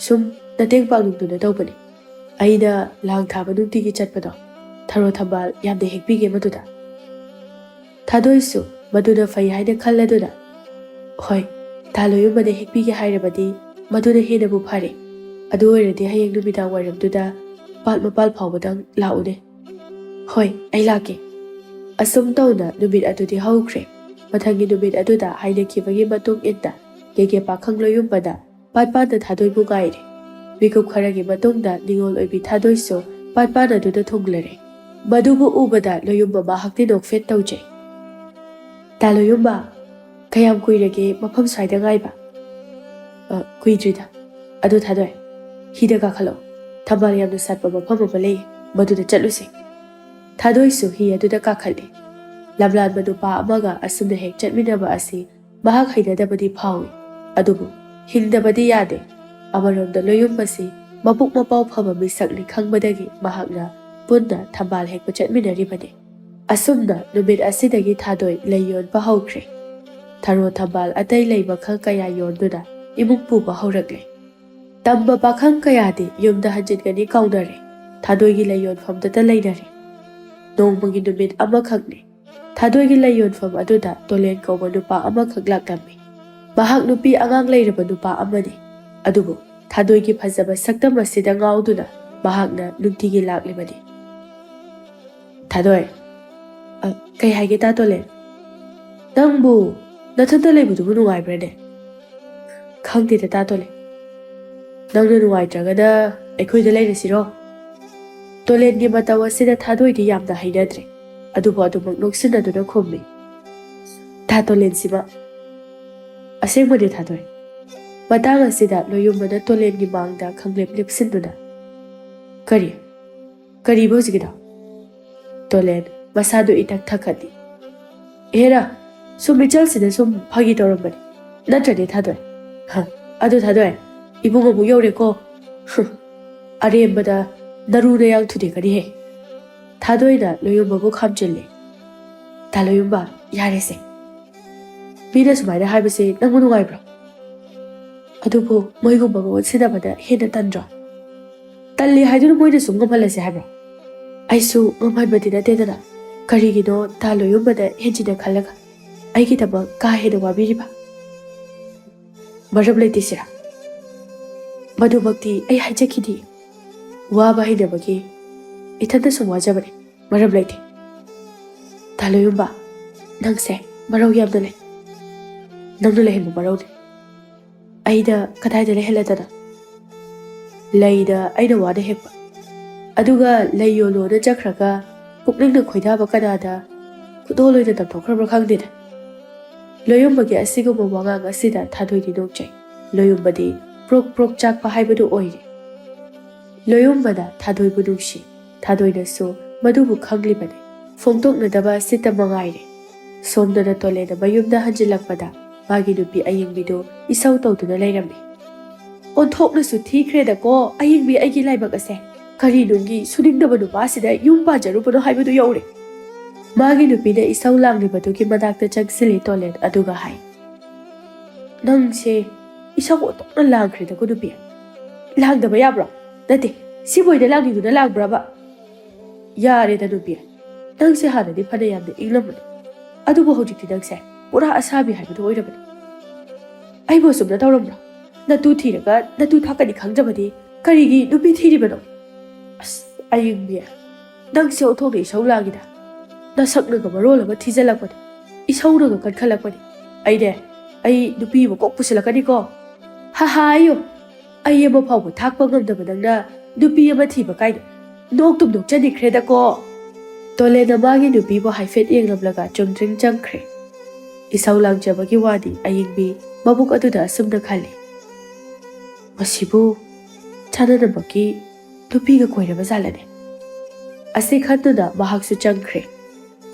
ꯁꯨꯝ ꯅꯇꯦꯡ ꯄꯥꯡꯅꯤꯡꯗꯨꯅ ꯇꯧꯕꯅꯤ꯫ ꯑꯩꯅ ꯂꯥꯡ ꯊꯥꯕ ꯅꯨꯡꯇꯤꯒꯤ ꯆꯠꯄꯗꯣ, ꯊꯔꯣ ꯊꯝꯕꯥꯜ ꯌꯥꯝꯅ ꯍꯦꯛꯄꯤꯒꯦ ꯃꯗꯨꯗ꯫" ꯊꯥꯗꯣꯏꯁꯨ ꯃꯗꯨꯅ ꯐꯩ ꯍꯥꯏꯅ ꯈꯜꯂꯗꯨꯅ, "ꯍꯣꯏ, ꯇꯥ ꯂꯣꯌꯨꯝꯕꯅ ꯍꯦꯛꯄꯤꯒꯦ ꯍꯥꯏꯔꯕꯗꯤ ꯃꯗꯨꯅ ꯍꯦꯟꯅꯕꯨ ꯐꯔꯦ꯫ ꯑꯗꯨ ꯑꯣꯏꯔꯗꯤ ꯍꯌꯦꯡ ꯅꯨꯃꯤꯗꯥꯡ ꯋꯥꯏꯔꯝꯗꯨꯗ ꯄꯥꯠ ꯃꯄꯥꯜ ꯐꯥꯎꯕꯗꯪ ꯂꯥꯛꯎꯅꯦ꯫" "ꯍꯣꯏ, ꯑꯩ ꯂꯥꯛꯀꯦ꯫" ꯑꯁꯨꯝ ꯇꯧꯅ ꯅꯨꯃꯤꯠ ꯑꯗꯨꯗꯤ ꯍꯧꯈ꯭ꯔꯦ꯫ ꯃꯊꯪꯒꯤ ꯅꯨꯃꯤꯠ ꯑꯗꯨꯗ ꯍꯥꯏꯅꯈꯤꯕꯒꯤ ꯃꯇꯨꯡ ꯏꯟꯅ ꯀꯦꯀꯦ ꯄꯥꯈꯪ ꯂꯣꯌꯨꯝꯕꯅ ꯄꯥꯠ ꯄꯥꯠꯇ ꯊꯥꯗꯣꯏꯕꯨ ꯉꯥꯏꯔꯦ꯫ ꯃꯤꯀꯨꯞ ꯈꯔꯒꯤ ꯃꯇꯨꯡꯗ ꯅꯤꯉꯣꯜ ꯑꯣꯏꯕꯤ ꯊꯥꯗꯣꯏꯁꯨ ꯄꯥꯠ ꯄꯥꯠ ꯑꯗꯨꯗ ꯊꯨꯡꯂꯔꯦ꯫ ꯃꯗꯨꯕꯨ ꯎꯕꯗ ꯂꯣꯌꯨꯝꯕ ꯃꯍꯥꯛꯇꯤ ꯅꯣꯛꯐꯦꯠ ꯇꯧꯖꯩ꯫ "ꯇꯥ ꯂꯣꯌꯨꯝꯕ, ꯀꯌꯥꯝ ꯀꯨꯏꯔꯒꯦ ꯃꯐꯝ ꯁ꯭ꯋꯥꯏꯗ ꯉꯥꯏꯕ?" "ꯑ, ꯀꯨꯏꯗ꯭ꯔꯤꯗ꯫ ꯑꯗꯨ ꯊꯥꯗꯣꯏ, ꯍꯤꯗ ꯀꯥꯈꯠꯂꯣ꯫ ꯊꯝꯕꯥꯜ ꯌꯥꯝꯅ ꯁꯥꯠꯄ ꯃꯐꯝ ꯑꯃ ꯂꯩ, ꯃꯗꯨꯗ ꯆꯠꯂꯨꯁꯦ꯫" ꯊꯥꯗꯣꯏꯁꯨ ꯍꯤ ꯑꯗꯨꯗ ꯀꯥꯈꯠꯂꯦ꯫ ꯂꯝꯂꯥꯟꯕ ꯅꯨꯄꯥ ꯑꯃꯒ ꯑꯁꯨꯝꯅ ꯍꯦꯛ ꯆꯠꯃꯤꯟꯅꯕ ꯑꯁꯤ ꯃꯍꯥꯛ ꯍꯩꯅꯗꯕꯗꯤ ꯐꯥꯎꯏ, ꯑꯗꯨꯕꯨ ꯍꯤꯡꯗꯕꯗꯤ ꯌꯥꯗꯦ꯫ ꯑꯃꯔꯣꯝꯗ ꯂꯣꯌꯨꯝꯕꯁꯤ ꯃꯕꯨꯛ ꯃꯄꯥꯎ ꯐꯕ ꯃꯤꯁꯛꯅꯤ ꯈꯪꯕꯗꯒꯤ ꯃꯍꯥꯛꯅ ꯄꯨꯟꯅ ꯊꯝꯕꯥꯜ ꯍꯦꯛꯄ ꯆꯠꯃꯤꯟꯅꯔꯤꯕꯅꯤ꯫ ꯑꯁꯨꯝꯅ ꯅꯨꯃꯤꯠ ꯑꯁꯤꯗꯒꯤ ꯊꯥꯗꯣꯏ ꯂꯩ ꯌꯣꯟꯕ ꯍꯧꯈ꯭ꯔꯦ꯫ ꯊꯔꯣ ꯊꯝꯕꯥꯜ ꯑꯇꯩ ꯂꯩ ꯃꯈꯜ ꯀꯌꯥ ꯌꯣꯟꯗꯨꯅ ꯏꯃꯨꯡ ꯄꯨꯕ ꯍꯧꯔꯛꯂꯦ꯫ ꯇꯝꯕ ꯄꯥꯈꯪ ꯀꯌꯥꯗꯤ ꯌꯨꯝꯗ ꯍꯟꯖꯤꯟꯒꯅꯤ ꯀꯥꯎꯅꯔꯦ꯫ ꯊꯥꯗꯣꯏꯒꯤ ꯂꯩ ꯌꯣꯟꯐꯝꯗꯇ ꯂꯩꯅꯔꯦ꯫ ꯅꯣꯡꯃꯒꯤ ꯅꯨꯃꯤꯠ ꯑꯃꯈꯛꯅꯤ꯫ ꯊꯥꯗꯣꯏꯒꯤ ꯂꯩ ꯌꯣꯟꯐꯝ ꯑꯗꯨꯗ ꯇꯣꯂꯦꯟ ꯀꯧꯕ ꯅꯨꯄꯥ ꯑꯃꯈꯛ ꯂꯥꯛꯂꯝꯃꯤ꯫ ꯃꯍꯥꯛ ꯅꯨꯄꯤ ꯑꯉꯥꯡ ꯂꯩꯔꯕ ꯅꯨꯄꯥ ꯑꯃꯅꯤ꯫ ꯑꯗꯨꯕꯨ ꯊꯥꯗꯣꯏꯒꯤ ꯐꯖꯕ ꯁꯛꯇꯝ ꯑꯁꯤꯗ ꯉꯥꯎꯗꯨꯅ ꯃꯍꯥꯛꯅ ꯅꯨꯡꯇꯤꯒꯤ ꯂꯥꯛꯂꯤꯕꯅꯤ꯫ "ꯊꯥꯗꯣꯏ, ꯑ, ꯀꯩ ꯍꯥꯏꯒꯦ ꯇꯥ ꯇꯣꯂꯦꯟ? ꯅꯪꯕꯨ ꯅꯊꯟꯇ ꯂꯩꯕꯗꯨꯕꯨ ꯅꯨꯡꯉꯥꯏꯕ꯭ꯔꯅꯦ?" "ꯈꯪꯗꯦꯗ ꯇꯥ ꯇꯣꯂꯦꯟ꯫ ꯅꯪꯅ ꯅꯨꯡꯉꯥꯏꯇ꯭ꯔꯒꯅ ꯑꯩꯈꯣꯏꯗ ꯂꯩꯔꯁꯤꯔꯣ?" ꯇꯣꯂꯦꯟꯒꯤ ꯃꯇꯧ ꯑꯁꯤꯗ ꯊꯥꯗꯣꯏꯗꯤ ꯌꯥꯝꯅ ꯍꯩꯅꯗ꯭ꯔꯦ꯫ ꯑꯗꯨꯕꯨ ꯑꯗꯨꯃꯛ ꯅꯣꯛꯁꯤꯟꯅꯗꯨꯅ ꯈꯨꯝꯃꯤ꯫ ꯊꯥ ꯇꯣꯂꯦꯟꯁꯤꯃ꯫ ꯑꯁꯦꯡꯕꯅꯤ ꯊꯥꯗꯣꯏ꯫ ꯃꯇꯥꯡ ꯑꯁꯤꯗ ꯂꯣꯌꯨꯝꯕꯅ ꯇꯣꯂꯦꯟꯒꯤ ꯃꯥꯡꯗ ꯈꯪꯂꯦꯞ ꯂꯦꯞꯁꯤꯟꯗꯨꯅ꯫ "ꯀꯔꯤ? ꯀꯔꯤꯕ ꯍꯧꯖꯤꯛꯀꯤꯗꯣ?" ꯇꯣꯂꯦꯟ ꯃꯁꯥꯗꯨ ꯏꯊꯛ ꯊꯛꯀꯠꯂꯤ꯫ "ꯑꯦꯔꯥ, ꯁꯨꯝ ꯏꯆꯜꯁꯤꯗ ꯁꯨꯝ ꯐꯥꯒꯤ ꯇꯧꯔꯝꯕꯅꯤ꯫ ꯅꯠꯇ꯭ꯔꯗꯤ ꯊꯥꯗꯣꯏ꯫ ꯍ, ꯑꯗꯨ ꯊꯥꯗꯣꯏ, ꯏꯕꯨꯡ ꯑꯃꯨꯛ ꯌꯧꯔꯦꯀꯣ꯫ ꯍ, ꯑꯔꯦꯝꯕꯗ ꯅꯔꯨ ꯅꯌꯥꯡ ꯊꯨꯗꯦꯛꯀꯅꯤꯍꯦ꯫" ꯊꯥꯗꯣꯏꯅ ꯂꯣꯌꯨꯝꯕꯕꯨ ꯈꯥꯝꯖꯤꯜꯂꯤ꯫ "ꯇꯥ ꯂꯣꯌꯨꯝꯕ, ꯌꯥꯔꯦꯁꯦ꯫ ꯃꯤꯅ ꯁꯨꯃꯥꯏꯅ ꯍꯥꯏꯕꯁꯦ ꯅꯪꯕꯨ ꯅꯨꯡꯉꯥꯏꯕ꯭ꯔꯣ? ꯑꯗꯨꯕꯨ ꯃꯣꯏꯒꯨꯝꯕꯒ ꯑꯣꯟꯁꯤꯟꯅꯕꯗ ꯍꯦꯟꯅ ꯇꯟꯗ꯭ꯔꯣ? ꯇꯜꯂꯤ ꯍꯥꯏꯗꯨꯅ ꯃꯣꯏꯅ ꯁꯨꯝ ꯉꯝꯍꯜꯂꯁꯦ ꯍꯥꯏꯕ꯭ꯔꯣ? ꯑꯩꯁꯨ ꯉꯝꯍꯟꯕꯗꯤ ꯅꯠꯇꯦꯗꯅ, ꯀꯔꯤꯒꯤꯅꯣ ꯇꯥ ꯂꯣꯌꯨꯝꯕꯗ ꯍꯦꯟꯖꯤꯟꯅ ꯈꯜꯂꯒ ꯑꯩꯒꯤꯗꯃꯛ ꯀꯥ ꯍꯦꯟꯅ ꯋꯥꯕꯤꯔꯤꯕ?" "ꯃꯔꯝ ꯂꯩꯇꯦ ꯁꯤꯔꯥ꯫ ꯃꯗꯨꯃꯛꯇꯤ ꯑꯩ ꯍꯥꯏꯖꯈꯤꯗꯦ꯫ ꯋꯥꯕ ꯍꯩꯅꯕꯒꯤ ꯏꯊꯟꯇ ꯁꯨꯝ ꯋꯥꯖꯕꯅꯤ꯫ ꯃꯔꯝ ꯂꯩꯇꯦ꯫" "ꯇꯥ ꯂꯣꯌꯨꯝꯕ, ꯅꯪꯁꯦ ꯃꯔꯧ ꯌꯥꯝꯅ ꯂꯩ꯫ ꯅꯪꯅ ꯂꯩꯍꯟꯕ ꯃꯔꯧꯅꯤ꯫ ꯑꯩꯗ ꯀꯗꯥꯏꯗ ꯂꯩꯍꯜꯂꯗꯅ?" "ꯂꯩꯗ ꯑꯩꯅ ꯋꯥꯅ ꯍꯦꯛꯄ꯫ ꯑꯗꯨꯒ ꯂꯩ ꯌꯣꯜꯂꯣꯅ ꯆꯠꯈ꯭ꯔꯒ ꯄꯨꯛꯅꯤꯡꯅ ꯈꯣꯏꯗꯥꯕ ꯀꯅꯥꯗ ꯈꯨꯗꯣꯜ ꯑꯣꯏꯅ ꯇꯝꯊꯣꯛꯈ꯭ꯔꯕ꯭ꯔꯥ ꯈꯪꯗꯦꯅꯦ꯫" ꯂꯣꯌꯨꯝꯕꯒꯤ ꯑꯁꯤꯒꯨꯝꯕ ꯋꯥꯉꯥꯡ ꯑꯁꯤꯗ ꯊꯥꯗꯣꯏꯗꯤ ꯅꯣꯛꯆꯩ꯫ ꯂꯣꯌꯨꯝꯕꯗꯤ ꯄ꯭ꯔꯣꯛ ꯄ꯭ꯔꯣꯛ ꯆꯥꯛꯄ ꯍꯥꯏꯕꯗꯨ ꯑꯣꯏꯔꯦ꯫ ꯂꯣꯌꯨꯝꯕꯅ ꯊꯥꯗꯣꯏꯕꯨ ꯅꯨꯡꯁꯤ, ꯊꯥꯗꯣꯏꯅꯁꯨ ꯃꯗꯨꯕꯨ ꯈꯪꯂꯤꯕꯅꯤ꯫ ꯐꯣꯡꯗꯣꯛꯅꯗꯕ ꯑꯁꯤꯇ ꯃꯉꯥꯏꯔꯦ꯫ ꯁꯣꯝꯗꯅ ꯇꯣꯂꯦꯟꯅ ꯃꯌꯨꯝꯗ ꯍꯟꯖꯤꯜꯂꯛꯄꯗ ꯃꯥꯒꯤ ꯅꯨꯄꯤ ꯑꯌꯤꯡꯕꯤꯗꯨ ꯏꯁꯧ ꯇꯧꯗꯨꯅ ꯂꯩꯔꯝꯃꯤ꯫ "ꯑꯣꯟꯊꯣꯛꯅꯁꯨ ꯊꯤꯈ꯭ꯔꯦꯗꯀꯣ ꯑꯌꯤꯡꯕꯤ ꯑꯩꯒꯤ ꯂꯥꯏꯕꯛ ꯑꯁꯦ꯫ ꯀꯔꯤ ꯅꯨꯡꯒꯤ ꯁꯨꯅꯤꯡꯗꯕ ꯅꯨꯄꯥꯁꯤꯗ ꯌꯨꯝ ꯄꯥꯟꯖꯔꯨꯕꯅꯣ ꯍꯥꯏꯕꯗꯨ ꯌꯧꯔꯦ꯫" ꯃꯥꯒꯤ ꯅꯨꯄꯤꯅ ꯏꯁꯧ ꯂꯥꯡꯂꯤꯕꯗꯨꯒꯤ ꯃꯅꯥꯛꯇ ꯆꯪꯁꯤꯜꯂꯤ ꯇꯣꯂꯦꯟ ꯑꯗꯨꯒ ꯍꯥꯏ, "ꯅꯪꯁꯦ ꯏꯁꯧ ꯑꯣꯟꯊꯣꯛꯅ ꯂꯥꯡꯈ꯭ꯔꯦꯗꯀꯣ ꯅꯨꯄꯤ꯫ ꯂꯥꯡꯗꯕ ꯌꯥꯕ꯭ꯔꯣ? ꯅꯠꯇꯦ, ꯁꯤꯕꯣꯏꯗ ꯂꯥꯡꯅꯤꯡꯗꯨꯅ ꯂꯥꯡꯕ꯭ꯔꯕ? ꯌꯥꯔꯦꯗ ꯅꯨꯄꯤ, ꯅꯪꯁꯦ ꯍꯥꯟꯅꯗꯤ ꯐꯅ ꯌꯥꯝꯅ ꯏꯪꯂꯝꯕꯅꯤ, ꯑꯗꯨꯕꯨ ꯍꯧꯖꯤꯛꯇꯤ ꯅꯪꯁꯦ ꯄꯨꯔꯥ ꯑꯁꯥꯕꯤ ꯍꯥꯏꯕꯗꯨ ꯑꯣꯏꯔꯕꯅꯤ꯫ ꯑꯩꯕꯨ ꯑꯁꯨꯝꯅ ꯇꯧꯔꯝꯕ꯭ꯔꯣ? ꯅꯇꯨ ꯊꯤꯔꯒ ꯅꯇꯨ ꯊꯥꯛꯀꯅꯤ ꯈꯪꯗ꯭ꯔꯕꯗꯤ ꯀꯔꯤꯒꯤ ꯅꯨꯄꯤ ꯊꯤꯔꯤꯕꯅꯣ? ꯑꯁ, ꯑꯌꯤꯡꯕꯤ, ꯅꯪꯁꯦ ꯑꯣꯟꯊꯣꯛꯅ ꯏꯁꯧ ꯂꯥꯡꯉꯤꯗ꯫ ꯅꯁꯛꯅꯒ ꯃꯔꯣꯜ ꯑꯃ ꯊꯤꯖꯤꯜꯂꯛꯄꯅꯤ, ꯏꯁꯧꯅꯒ ꯀꯟꯈꯠꯂꯛꯄꯅꯤ꯫ ꯑꯩꯅꯦ, ꯑꯩ ꯅꯨꯄꯤ ꯑꯃ ꯀꯣꯛ ꯄꯨꯁꯤꯜꯂꯛꯀꯅꯤꯀꯣ꯫ ꯍꯥ ꯍꯥ ꯑꯌꯣ, ꯑꯩ ꯑꯃ ꯐꯥꯎꯕ ꯊꯥꯛꯄ ꯉꯝꯗꯕ ꯅꯪꯅ ꯅꯨꯄꯤ ꯑꯃ ꯊꯤꯕ ꯀꯥꯏꯅ ꯅꯣꯛꯇꯨꯝ ꯅꯣꯛꯆꯅꯤꯡꯈ꯭ꯔꯦꯗꯀꯣ꯫ ꯇꯣꯂꯦꯟꯅ ꯃꯥꯒꯤ ꯅꯨꯄꯤꯕꯨ ꯍꯥꯏꯐꯦꯠ ꯌꯦꯡꯂꯝꯂꯒ ꯆꯨꯝꯗ꯭ꯔꯤꯡ ꯆꯪꯈ꯭ꯔꯦ꯫ ꯏꯁꯧ ꯂꯥꯡꯖꯕꯒꯤ ꯋꯥꯅꯤ ꯑꯌꯤꯡꯕꯤ ꯃꯕꯨꯛ ꯑꯗꯨꯗ ꯑꯁꯨꯝꯅ ꯈꯜꯂꯤ, "ꯃꯁꯤꯕꯨ ꯆꯥꯅꯅꯕꯒꯤ ꯅꯨꯄꯤꯒ ꯀꯣꯏꯔꯕ ꯖꯥꯠꯂꯅꯦ?" ꯑꯁꯤ ꯈꯟꯗꯨꯅ ꯃꯍꯥꯛꯁꯨ ꯆꯪꯈ꯭ꯔꯦ꯫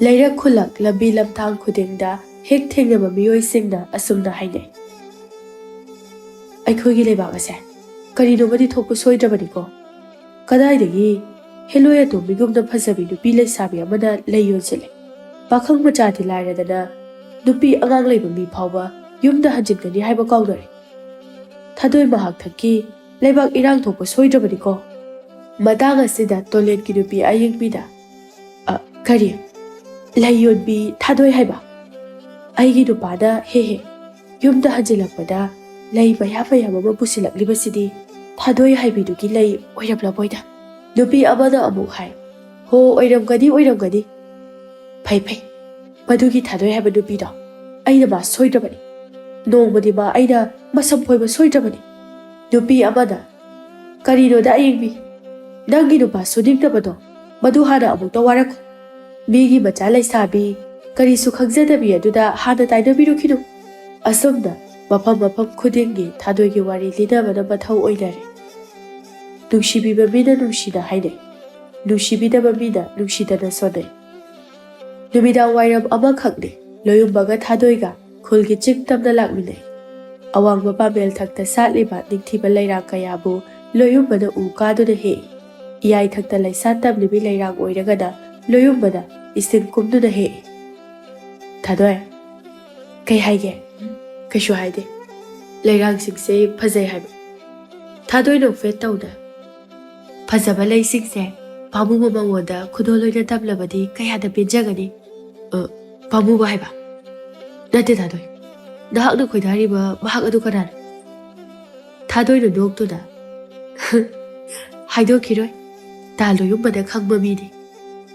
ꯂꯩꯔꯛ ꯈꯨꯜꯂꯛ ꯂꯝꯕꯤ ꯂꯝꯊꯥꯡ ꯈꯨꯗꯤꯡꯗ ꯍꯦꯛ ꯊꯦꯡꯅꯕ ꯃꯤꯑꯣꯏꯁꯤꯡꯅ ꯑꯁꯨꯝꯅ ꯍꯥꯏꯅꯩ, "ꯑꯩꯈꯣꯏꯒꯤ ꯂꯩꯕꯥꯛ ꯑꯁꯦ ꯀꯔꯤꯅꯣꯃꯗꯤ ꯊꯣꯛꯄ ꯁꯣꯏꯗ꯭ꯔꯕꯅꯤꯀꯣ꯫ ꯀꯗꯥꯏꯗꯒꯤ ꯍꯦꯂꯣꯏ ꯑꯇꯣꯝꯕꯤꯒꯨꯝꯅ ꯐꯖꯕꯤ ꯅꯨꯄꯤ ꯂꯩꯁꯥꯕꯤ ꯑꯃꯅ ꯂꯩ ꯌꯣꯟꯁꯤꯜꯂꯦ꯫ ꯄꯥꯈꯪ ꯃꯆꯥꯗꯤ ꯂꯥꯏꯔꯗꯅ ꯅꯨꯄꯤ ꯑꯉꯥꯡ ꯂꯩꯕ ꯃꯤ ꯐꯥꯎꯕ ꯌꯨꯝꯗ ꯍꯟꯖꯤꯟꯒꯅꯤ ꯍꯥꯏꯕ ꯀꯥꯎꯅꯔꯦ꯫ ꯊꯥꯗꯣꯏ ꯃꯍꯥꯛꯊꯛꯀꯤ ꯂꯩꯕꯥꯛ ꯏꯔꯥꯡ ꯊꯣꯛꯄ ꯁꯣꯏꯗ꯭ꯔꯕꯅꯤꯀꯣ꯫" ꯃꯇꯥꯡ ꯑꯁꯤꯗ ꯇꯣꯂꯦꯟꯒꯤ ꯅꯨꯄꯤ ꯑꯌꯤꯡꯕꯤꯗ, "ꯑ, ꯀꯔꯤ? ꯂꯩ ꯌꯣꯟꯕꯤ ꯊꯥꯗꯣꯏ ꯍꯥꯏꯕ? ꯑꯩꯒꯤ ꯅꯨꯄꯥꯅ ꯍꯦꯛ ꯍꯦꯛ ꯌꯨꯝꯗ ꯍꯟꯖꯤꯜꯂꯛꯄꯗ ꯂꯩ ꯃꯌꯥꯝ ꯃꯌꯥꯝ ꯑꯃ ꯄꯨꯁꯤꯜꯂꯛꯂꯤꯕꯁꯤꯗꯤ ꯊꯥꯗꯣꯏ ꯍꯥꯏꯕꯤꯗꯨꯒꯤ ꯂꯩ ꯑꯣꯏꯔꯝꯂꯕꯣꯏꯗ?" ꯅꯨꯄꯤ ꯑꯃꯅ ꯑꯃꯨꯛ ꯍꯥꯏ, "ꯍꯣ, ꯑꯣꯏꯔꯝꯒꯅꯤ, ꯑꯣꯏꯔꯝꯒꯅꯤ꯫ ꯐꯩ, ꯐꯩ, ꯃꯗꯨꯒꯤ ꯊꯥꯗꯣꯏ ꯍꯥꯏꯕ ꯅꯨꯄꯤꯗꯣ ꯑꯩꯅ ꯃꯥ ꯁꯣꯏꯗ꯭ꯔꯕꯅꯤ꯫ ꯅꯣꯡꯃꯗꯤ ꯃꯥ ꯑꯩꯅ ꯃꯁꯝ ꯐꯣꯏꯕ ꯁꯣꯏꯗ꯭ꯔꯕꯅꯤ꯫" ꯅꯨꯄꯤ ꯑꯃꯅ, "ꯀꯔꯤꯅꯣꯗ ꯑꯌꯤꯡꯕꯤ, ꯅꯪꯒꯤ ꯅꯨꯄꯥ ꯁꯨꯅꯤꯡꯗꯕꯗꯣ ꯃꯗꯨ ꯍꯥꯟꯅ ꯑꯃꯨꯛꯇ ꯋꯥꯔꯛꯈꯣ꯫ ꯃꯤꯒꯤ ꯃꯆꯥ ꯂꯩꯁꯥꯕꯤ ꯀꯔꯤꯁꯨ ꯈꯪꯖꯗꯕꯤ ꯑꯗꯨꯗ ꯍꯥꯟꯅ ꯇꯥꯏꯅꯕꯤꯔꯨꯈꯤꯅꯨ꯫" ꯑꯁꯨꯝꯅ ꯃꯐꯝ ꯃꯐꯝ ꯈꯨꯗꯤꯡꯒꯤ ꯊꯥꯗꯣꯏꯒꯤ ꯋꯥꯔꯤ ꯂꯤꯅꯕꯅ ꯃꯊꯧ ꯑꯣꯏꯅꯔꯦ꯫ ꯅꯨꯡꯁꯤꯕꯤꯕ ꯃꯤꯅ ꯅꯨꯡꯁꯤꯅ ꯍꯥꯏꯅꯩ, ꯅꯨꯡꯁꯤꯕꯤꯗꯕ ꯃꯤꯅ ꯅꯨꯡꯁꯤꯗꯅ ꯁꯣꯟꯅꯩ꯫ ꯅꯨꯃꯤꯗꯥꯡ ꯋꯥꯏꯔꯝ ꯑꯃꯈꯛꯅꯤ, ꯂꯣꯌꯨꯝꯕꯒ ꯊꯥꯗꯣꯏꯒ ꯈꯨꯜꯒꯤ ꯆꯤꯡ ꯇꯝꯅ ꯂꯥꯛꯃꯤꯟꯅꯩ꯫ ꯑꯋꯥꯡꯕ ꯄꯥꯝꯕꯦꯜ ꯊꯛꯇ ꯁꯥꯠꯂꯤꯕ ꯅꯤꯡꯊꯤꯕ ꯂꯩꯔꯥꯡ ꯀꯌꯥꯕꯨ ꯂꯣꯌꯨꯝꯕꯅ ꯎ ꯀꯥꯗꯨꯅ ꯍꯦꯛꯏ꯫ ꯏꯌꯥꯏ ꯊꯛꯇ ꯂꯩꯁꯥ ꯇꯝꯂꯤꯕꯤ ꯂꯩꯔꯥꯡ ꯑꯣꯏꯔꯒꯅ ꯂꯣꯌꯨꯝꯕꯅ ꯏꯁꯤꯡ ꯀꯨꯝꯗꯨꯅ ꯍꯦꯛꯏ꯫ "ꯊꯥꯗꯣꯏ, ꯀꯩ ꯍꯥꯏꯒꯦ?" "ꯀꯩꯁꯨ ꯍꯥꯏꯗꯦ꯫ ꯂꯩꯔꯥꯡꯁꯤꯡꯁꯦ ꯐꯖꯩ ꯍꯥꯏꯕ꯫" ꯊꯥꯗꯣꯏ ꯅꯣꯛꯐꯦꯠ ꯇꯧꯅ, "ꯐꯖꯕ ꯂꯩꯁꯤꯡꯁꯦ ꯄꯥꯝꯃꯨꯕ ꯃꯉꯣꯟꯗ ꯈꯨꯗꯣꯜ ꯑꯣꯏꯅ ꯇꯝꯂꯕꯗꯤ ꯀꯌꯥꯗ ꯄꯦꯟꯖꯒꯅꯤ꯫" "ꯑ, ꯄꯥꯝꯃꯨꯕ ꯍꯥꯏꯕ? ꯅꯠꯇꯦ ꯊꯥꯗꯣꯏ, ꯅꯍꯥꯛꯅ ꯈꯣꯏꯗꯥꯔꯤꯕ ꯃꯍꯥꯛ ꯑꯗꯨ ꯀꯅꯥꯅꯣ?" ꯊꯥꯗꯣꯏꯅ ꯅꯣꯛꯇꯨꯅ, "ꯍꯥꯏꯗꯣꯛꯈꯤꯔꯣꯏ, ꯇꯥ ꯂꯣꯌꯨꯝꯕꯅ ꯈꯪꯕ ꯃꯤꯅꯤ꯫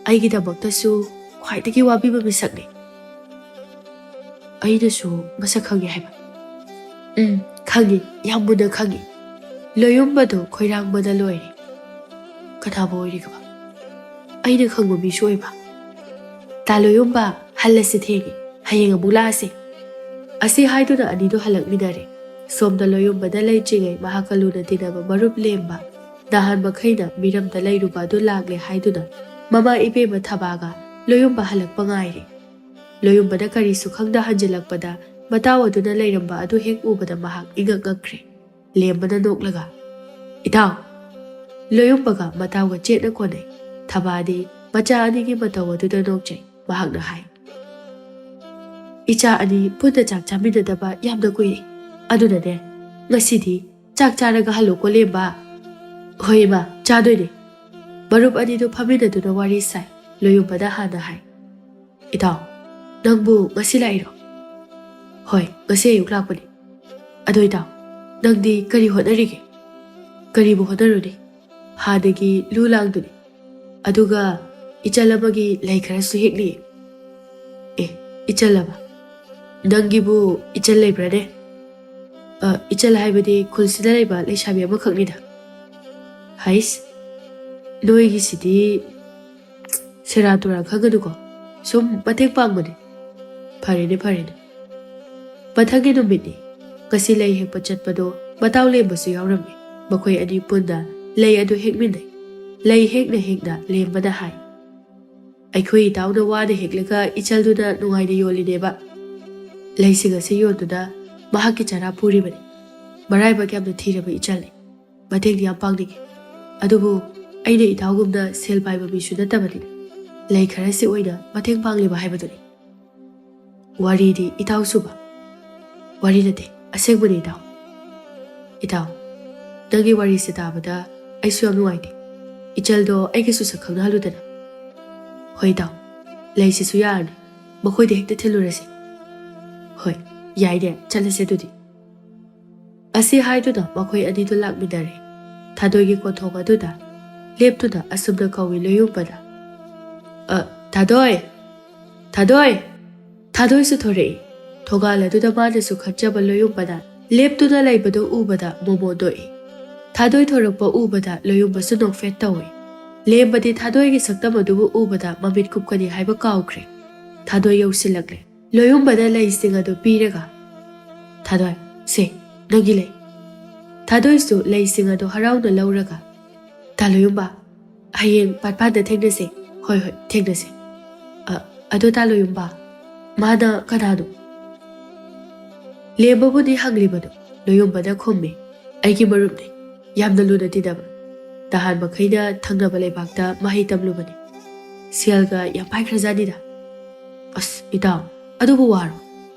ꯑꯩꯒꯤꯗꯃꯛꯇꯁꯨ ꯈ꯭ꯋꯥꯏꯗꯒꯤ ꯋꯥꯕꯤꯕ ꯃꯤꯁꯛꯅꯤ꯫" "ꯑꯩꯅꯁꯨ ꯃꯁꯛ ꯈꯪꯉꯦ ꯍꯥꯏꯕ?" "ꯎꯝ, ꯈꯪꯉꯤ, ꯌꯥꯝ ꯃꯨꯟꯅ ꯈꯪꯉꯤ꯫ ꯂꯣꯌꯨꯝꯕꯗꯣ ꯈꯣꯏꯔꯥꯡꯕꯅ ꯂꯣꯏꯔꯦ꯫" "ꯀꯅꯥꯕꯨ ꯑꯣꯏꯔꯤꯒꯕ?" "ꯑꯩꯅ ꯈꯪꯕ ꯃꯤꯁꯨ ꯑꯣꯏꯕ꯫" "ꯇꯥ ꯂꯣꯌꯨꯝꯕ, ꯍꯜꯂꯁꯤ, ꯊꯦꯡꯉꯦ, ꯍꯌꯦꯡ ꯑꯃꯨꯛ ꯂꯥꯛꯑꯁꯤ"꯫ ꯑꯁꯤ ꯍꯥꯏꯗꯨꯅ ꯑꯅꯤꯗꯨ ꯍꯜꯂꯛꯃꯤꯟꯅꯔꯦ꯫ ꯁꯣꯝꯗ ꯂꯣꯌꯨꯝꯕꯗ ꯂꯩꯇ꯭ꯔꯤꯉꯩ ꯃꯍꯥꯛꯀ ꯂꯨꯅ ꯇꯤꯟꯅꯕ ꯃꯔꯨꯞ ꯂꯦꯝꯕ, ꯅꯍꯥꯟ ꯃꯈꯩꯅ ꯃꯤꯔꯝꯗ ꯂꯩꯔꯨꯕ ꯑꯗꯨ ꯂꯥꯛꯂꯦ ꯍꯥꯏꯗꯨꯅ ꯃꯃꯥ ꯏꯕꯦꯝꯃ ꯊꯕꯥꯒ ꯂꯣꯌꯨꯝꯕ ꯍꯜꯂꯛꯄ ꯉꯥꯏꯔꯦ꯫ ꯂꯣꯌꯨꯝꯕꯅ ꯀꯔꯤꯁꯨ ꯈꯪꯗ ꯍꯟꯖꯤꯜꯂꯛꯄꯗ ꯃꯇꯥꯎ ꯑꯗꯨꯅ ꯂꯩꯔꯝꯕ ꯑꯗꯨ ꯍꯦꯛ ꯎꯕꯗ ꯃꯍꯥꯛ ꯏꯉꯛ ꯉꯛꯈ꯭ꯔꯦ꯫ ꯂꯦꯝꯕꯅ ꯅꯣꯛꯂꯒ, "ꯏꯇꯥꯎ!" ꯂꯣꯌꯨꯝꯕꯒ ꯃꯇꯥꯎꯒ ꯆꯦꯠꯅ ꯀꯣꯟꯅꯩ꯫ ꯊꯕꯥꯗꯤ ꯃꯆꯥ ꯑꯅꯤꯒꯤ ꯃꯇꯧ ꯑꯗꯨꯗ ꯅꯣꯛꯆꯩ꯫ ꯃꯍꯥꯛꯅ ꯍꯥꯏ, "ꯏꯆꯥ ꯑꯅꯤ ꯄꯨꯟꯅ ꯆꯥꯛ ꯆꯥꯃꯤꯟꯅꯗꯕ ꯌꯥꯝꯅ ꯀꯨꯏꯔꯦ꯫ ꯑꯗꯨꯅꯅꯦ, ꯉꯁꯤꯗꯤ ꯆꯥꯛ ꯆꯥꯔꯒ ꯍꯜꯂꯨꯀꯣ, ꯂꯦꯝꯕ"꯫ "ꯍꯣꯏ ꯏꯃꯥ, ꯆꯥꯗꯣꯏꯅꯦ"꯫ ꯃꯔꯨꯞ ꯑꯅꯤꯗꯨ ꯐꯝꯃꯤꯟꯅꯗꯨꯅ ꯋꯥꯔꯤ ꯁꯥꯏ꯫ ꯂꯣꯌꯨꯝꯕꯅ ꯍꯥꯟꯅ ꯍꯥꯏ, "ꯏꯇꯥꯎ, ꯅꯪꯕꯨ ꯉꯁꯤ ꯂꯥꯛꯏꯔꯣ?" "ꯍꯣꯏ, ꯉꯁꯤ ꯑꯌꯨꯛ ꯂꯥꯛꯄꯅꯤ꯫ ꯑꯗꯣ ꯏꯇꯥꯎ, ꯅꯪꯗꯤ ꯀꯔꯤ ꯍꯣꯠꯅꯔꯤꯒꯦ?" "ꯀꯔꯤꯕꯨ ꯍꯣꯠꯅꯔꯨꯅꯤ? ꯍꯥꯟꯅꯒꯤ ꯂꯨ ꯂꯥꯡꯗꯨꯅꯤ꯫ ꯑꯗꯨꯒ ꯏꯆꯜ ꯑꯃꯒꯤ ꯂꯩ ꯈꯔꯁꯨ ꯍꯦꯛꯂꯤ"꯫ "ꯑꯦ, ꯏꯆꯜ ꯑꯃ? ꯅꯪꯒꯤꯕꯨ ꯏꯆꯜ ꯂꯩꯕ꯭ꯔꯥꯅꯦ?" "ꯑ, ꯏꯆꯜ ꯍꯥꯏꯕꯗꯤ ꯈꯨꯜꯁꯤꯗ ꯂꯩꯕ ꯂꯩꯁꯥꯕꯤ ꯑꯃꯈꯛꯅꯤꯗ"꯫ "ꯍꯩꯁ, ꯅꯣꯏꯒꯤꯁꯤꯗꯤ ꯁꯦꯔꯥꯟ ꯇꯨꯔꯥꯟ ꯈꯪꯒꯅꯨꯀꯣ꯫ ꯁꯨꯝ ꯃꯇꯦꯡ ꯄꯥꯡꯕꯅꯤ"꯫ "ꯐꯔꯦꯅꯦ, ꯐꯔꯦꯅꯦ"꯫ ꯃꯊꯪꯒꯤ ꯅꯨꯃꯤꯠꯅꯤ꯫ ꯉꯁꯤ ꯂꯩ ꯍꯦꯛꯄ ꯆꯠꯄꯗꯣ ꯃꯇꯥꯎ ꯂꯦꯝꯕꯁꯨ ꯌꯥꯎꯔꯝꯃꯤ꯫ ꯃꯈꯣꯏ ꯑꯅꯤ ꯄꯨꯟꯅ ꯂꯩ ꯑꯗꯨ ꯍꯦꯛꯃꯤꯟꯅꯩ꯫ ꯂꯩ ꯍꯦꯛꯅ ꯍꯦꯛꯅ ꯂꯦꯝꯕꯅ ꯍꯥꯏ, "ꯑꯩꯈꯣꯏ ꯏꯇꯥꯎꯅ ꯋꯥꯅ ꯍꯦꯛꯂꯒ ꯏꯆꯜꯗꯨꯅ ꯅꯨꯡꯉꯥꯏꯅ ꯌꯣꯜꯂꯤꯅꯦꯕ꯫ ꯂꯩꯁꯤꯡ ꯑꯁꯤ ꯌꯣꯟꯗꯨꯅ ꯃꯍꯥꯛꯀꯤ ꯆꯔꯥ ꯄꯨꯔꯤꯕꯅꯤ꯫ ꯃꯔꯥꯏꯕꯛ ꯌꯥꯝꯅ ꯊꯤꯔꯕ ꯏꯆꯜꯅꯤ꯫ ꯃꯇꯦꯡꯗꯤ ꯌꯥꯝ ꯄꯥꯡꯅꯤꯡꯉꯤ꯫ ꯑꯗꯨꯕꯨ ꯑꯩꯅ ꯏꯇꯥꯎꯒꯨꯝꯅ ꯁꯦꯜ ꯄꯥꯏꯕ ꯃꯤꯁꯨ ꯅꯠꯇꯕꯅꯤꯅ ꯂꯩ ꯈꯔꯁꯤ ꯑꯣꯏꯅ ꯃꯇꯦꯡ ꯄꯥꯡꯂꯤꯕ ꯍꯥꯏꯕꯗꯨꯅꯤ"꯫ "ꯋꯥꯔꯤꯗꯤ ꯏꯇꯥꯎꯁꯨꯕ"꯫ "ꯋꯥꯔꯤ ꯅꯠꯇꯦ, ꯑꯁꯦꯡꯕꯅꯤ ꯏꯇꯥꯎ"꯫ "ꯏꯇꯥꯎ, ꯅꯪꯒꯤ ꯋꯥꯔꯤꯁꯦ ꯇꯥꯕꯗ ꯑꯩꯁꯨ ꯌꯥꯝ ꯅꯨꯡꯉꯥꯏꯇꯦ꯫ ꯏꯆꯜꯗꯣ ꯑꯩꯒꯤꯁꯨ ꯁꯛ ꯈꯪꯅꯍꯜꯂꯨꯗꯅ"꯫ "ꯍꯣꯏ ꯏꯇꯥꯎ, ꯂꯩꯁꯤꯁꯨ ꯌꯥꯔꯅꯤ, ꯃꯈꯣꯏꯗ ꯍꯦꯛꯇ ꯊꯤꯜꯂꯨꯔꯁꯤ"꯫ "ꯍꯣꯏ, ꯌꯥꯏꯅꯦ, ꯆꯠꯂꯁꯦ ꯑꯗꯨꯗꯤ"꯫ ꯑꯁꯤ ꯍꯥꯏꯗꯨꯅ ꯃꯈꯣꯏ ꯑꯅꯤꯗꯨ ꯂꯥꯛꯃꯤꯟꯅꯔꯦ꯫ ꯊꯥꯗꯣꯏꯒꯤ ꯀꯣꯟꯊꯣꯡ ꯑꯗꯨꯗ ꯂꯦꯞꯇꯨꯅ ꯑꯁꯨꯝꯅ ꯀꯧꯏ ꯂꯣꯌꯨꯝꯕꯅ, "ꯑ, ꯊꯥꯗꯣꯏ! ꯊꯥꯗꯣꯏ!" ꯊꯥꯗꯣꯏꯁꯨ ꯊꯣꯔꯛꯏ꯫ ꯊꯣꯡꯒꯥꯜ ꯑꯗꯨꯗ ꯃꯥꯅꯁꯨ ꯈꯟꯖꯕ ꯂꯣꯌꯨꯝꯕꯅ ꯂꯦꯞꯇꯨꯅ ꯂꯩꯕꯗꯨ ꯎꯕꯗ ꯃꯣꯃꯣꯟ ꯅꯣꯛꯏ꯫ ꯊꯥꯗꯣꯏ ꯊꯣꯔꯛꯄ ꯎꯕꯗ ꯂꯣꯌꯨꯝꯕꯁꯨ ꯅꯣꯛꯐꯦꯠ ꯇꯧꯏ꯫ ꯂꯦꯝꯕꯗꯤ ꯊꯥꯗꯣꯏꯒꯤ ꯁꯛꯇꯝ ꯑꯗꯨꯕꯨ ꯎꯕꯗ ꯃꯃꯤꯠ ꯀꯨꯞꯀꯅꯤ ꯍꯥꯏꯕ ꯀꯥꯎꯈ꯭ꯔꯦ꯫ ꯊꯥꯗꯣꯏ ꯌꯧꯁꯤꯜꯂꯛꯂꯦ꯫ ꯂꯣꯌꯨꯝꯕꯅ ꯂꯩꯁꯤꯡ ꯑꯗꯨ ꯄꯤꯔꯒ, "ꯊꯥꯗꯣꯏ, ꯁꯦ, ꯅꯪꯒꯤ ꯂꯩ꯫" ꯊꯥꯗꯣꯏꯁꯨ ꯂꯩꯁꯤꯡ ꯑꯗꯨ ꯍꯔꯥꯎꯅ ꯂꯧꯔꯒ, "ꯇꯥ ꯂꯣꯌꯨꯝꯕ, ꯍꯌꯦꯡ ꯄꯥꯠꯄꯥꯟꯗ ꯊꯦꯡꯅꯁꯦ꯫" "ꯍꯣꯏ, ꯍꯣꯏ, ꯊꯦꯡꯅꯁꯦ꯫" "ꯑ, ꯑꯗꯣ ꯇꯥ ꯂꯣꯌꯨꯝꯕ, ꯃꯥꯅ ꯀꯅꯥꯅꯣ?" ꯂꯦꯝꯕꯕꯨꯅꯤ ꯍꯪꯂꯤꯕꯗꯨ꯫ ꯂꯣꯌꯨꯝꯕꯅ ꯈꯨꯝꯃꯤ, "ꯑꯩꯒꯤ ꯃꯔꯨꯞꯅꯤ, ꯌꯥꯝꯅ ꯂꯨꯅ ꯇꯤꯟꯅꯕ꯫ ꯅꯍꯥꯟ ꯃꯈꯩꯅ ꯊꯪꯅꯕ ꯂꯩꯕꯥꯛꯇ ꯃꯍꯩ ꯇꯝꯂꯨꯕꯅꯤ꯫ ꯁꯦꯜꯒ ꯌꯥꯝ ꯄꯥꯏꯈ꯭ꯔꯖꯥꯠꯅꯤꯗ꯫" "ꯑꯁ, ꯏꯇꯥꯎ, ꯑꯗꯨꯕꯨ ꯋꯥꯔꯣ?"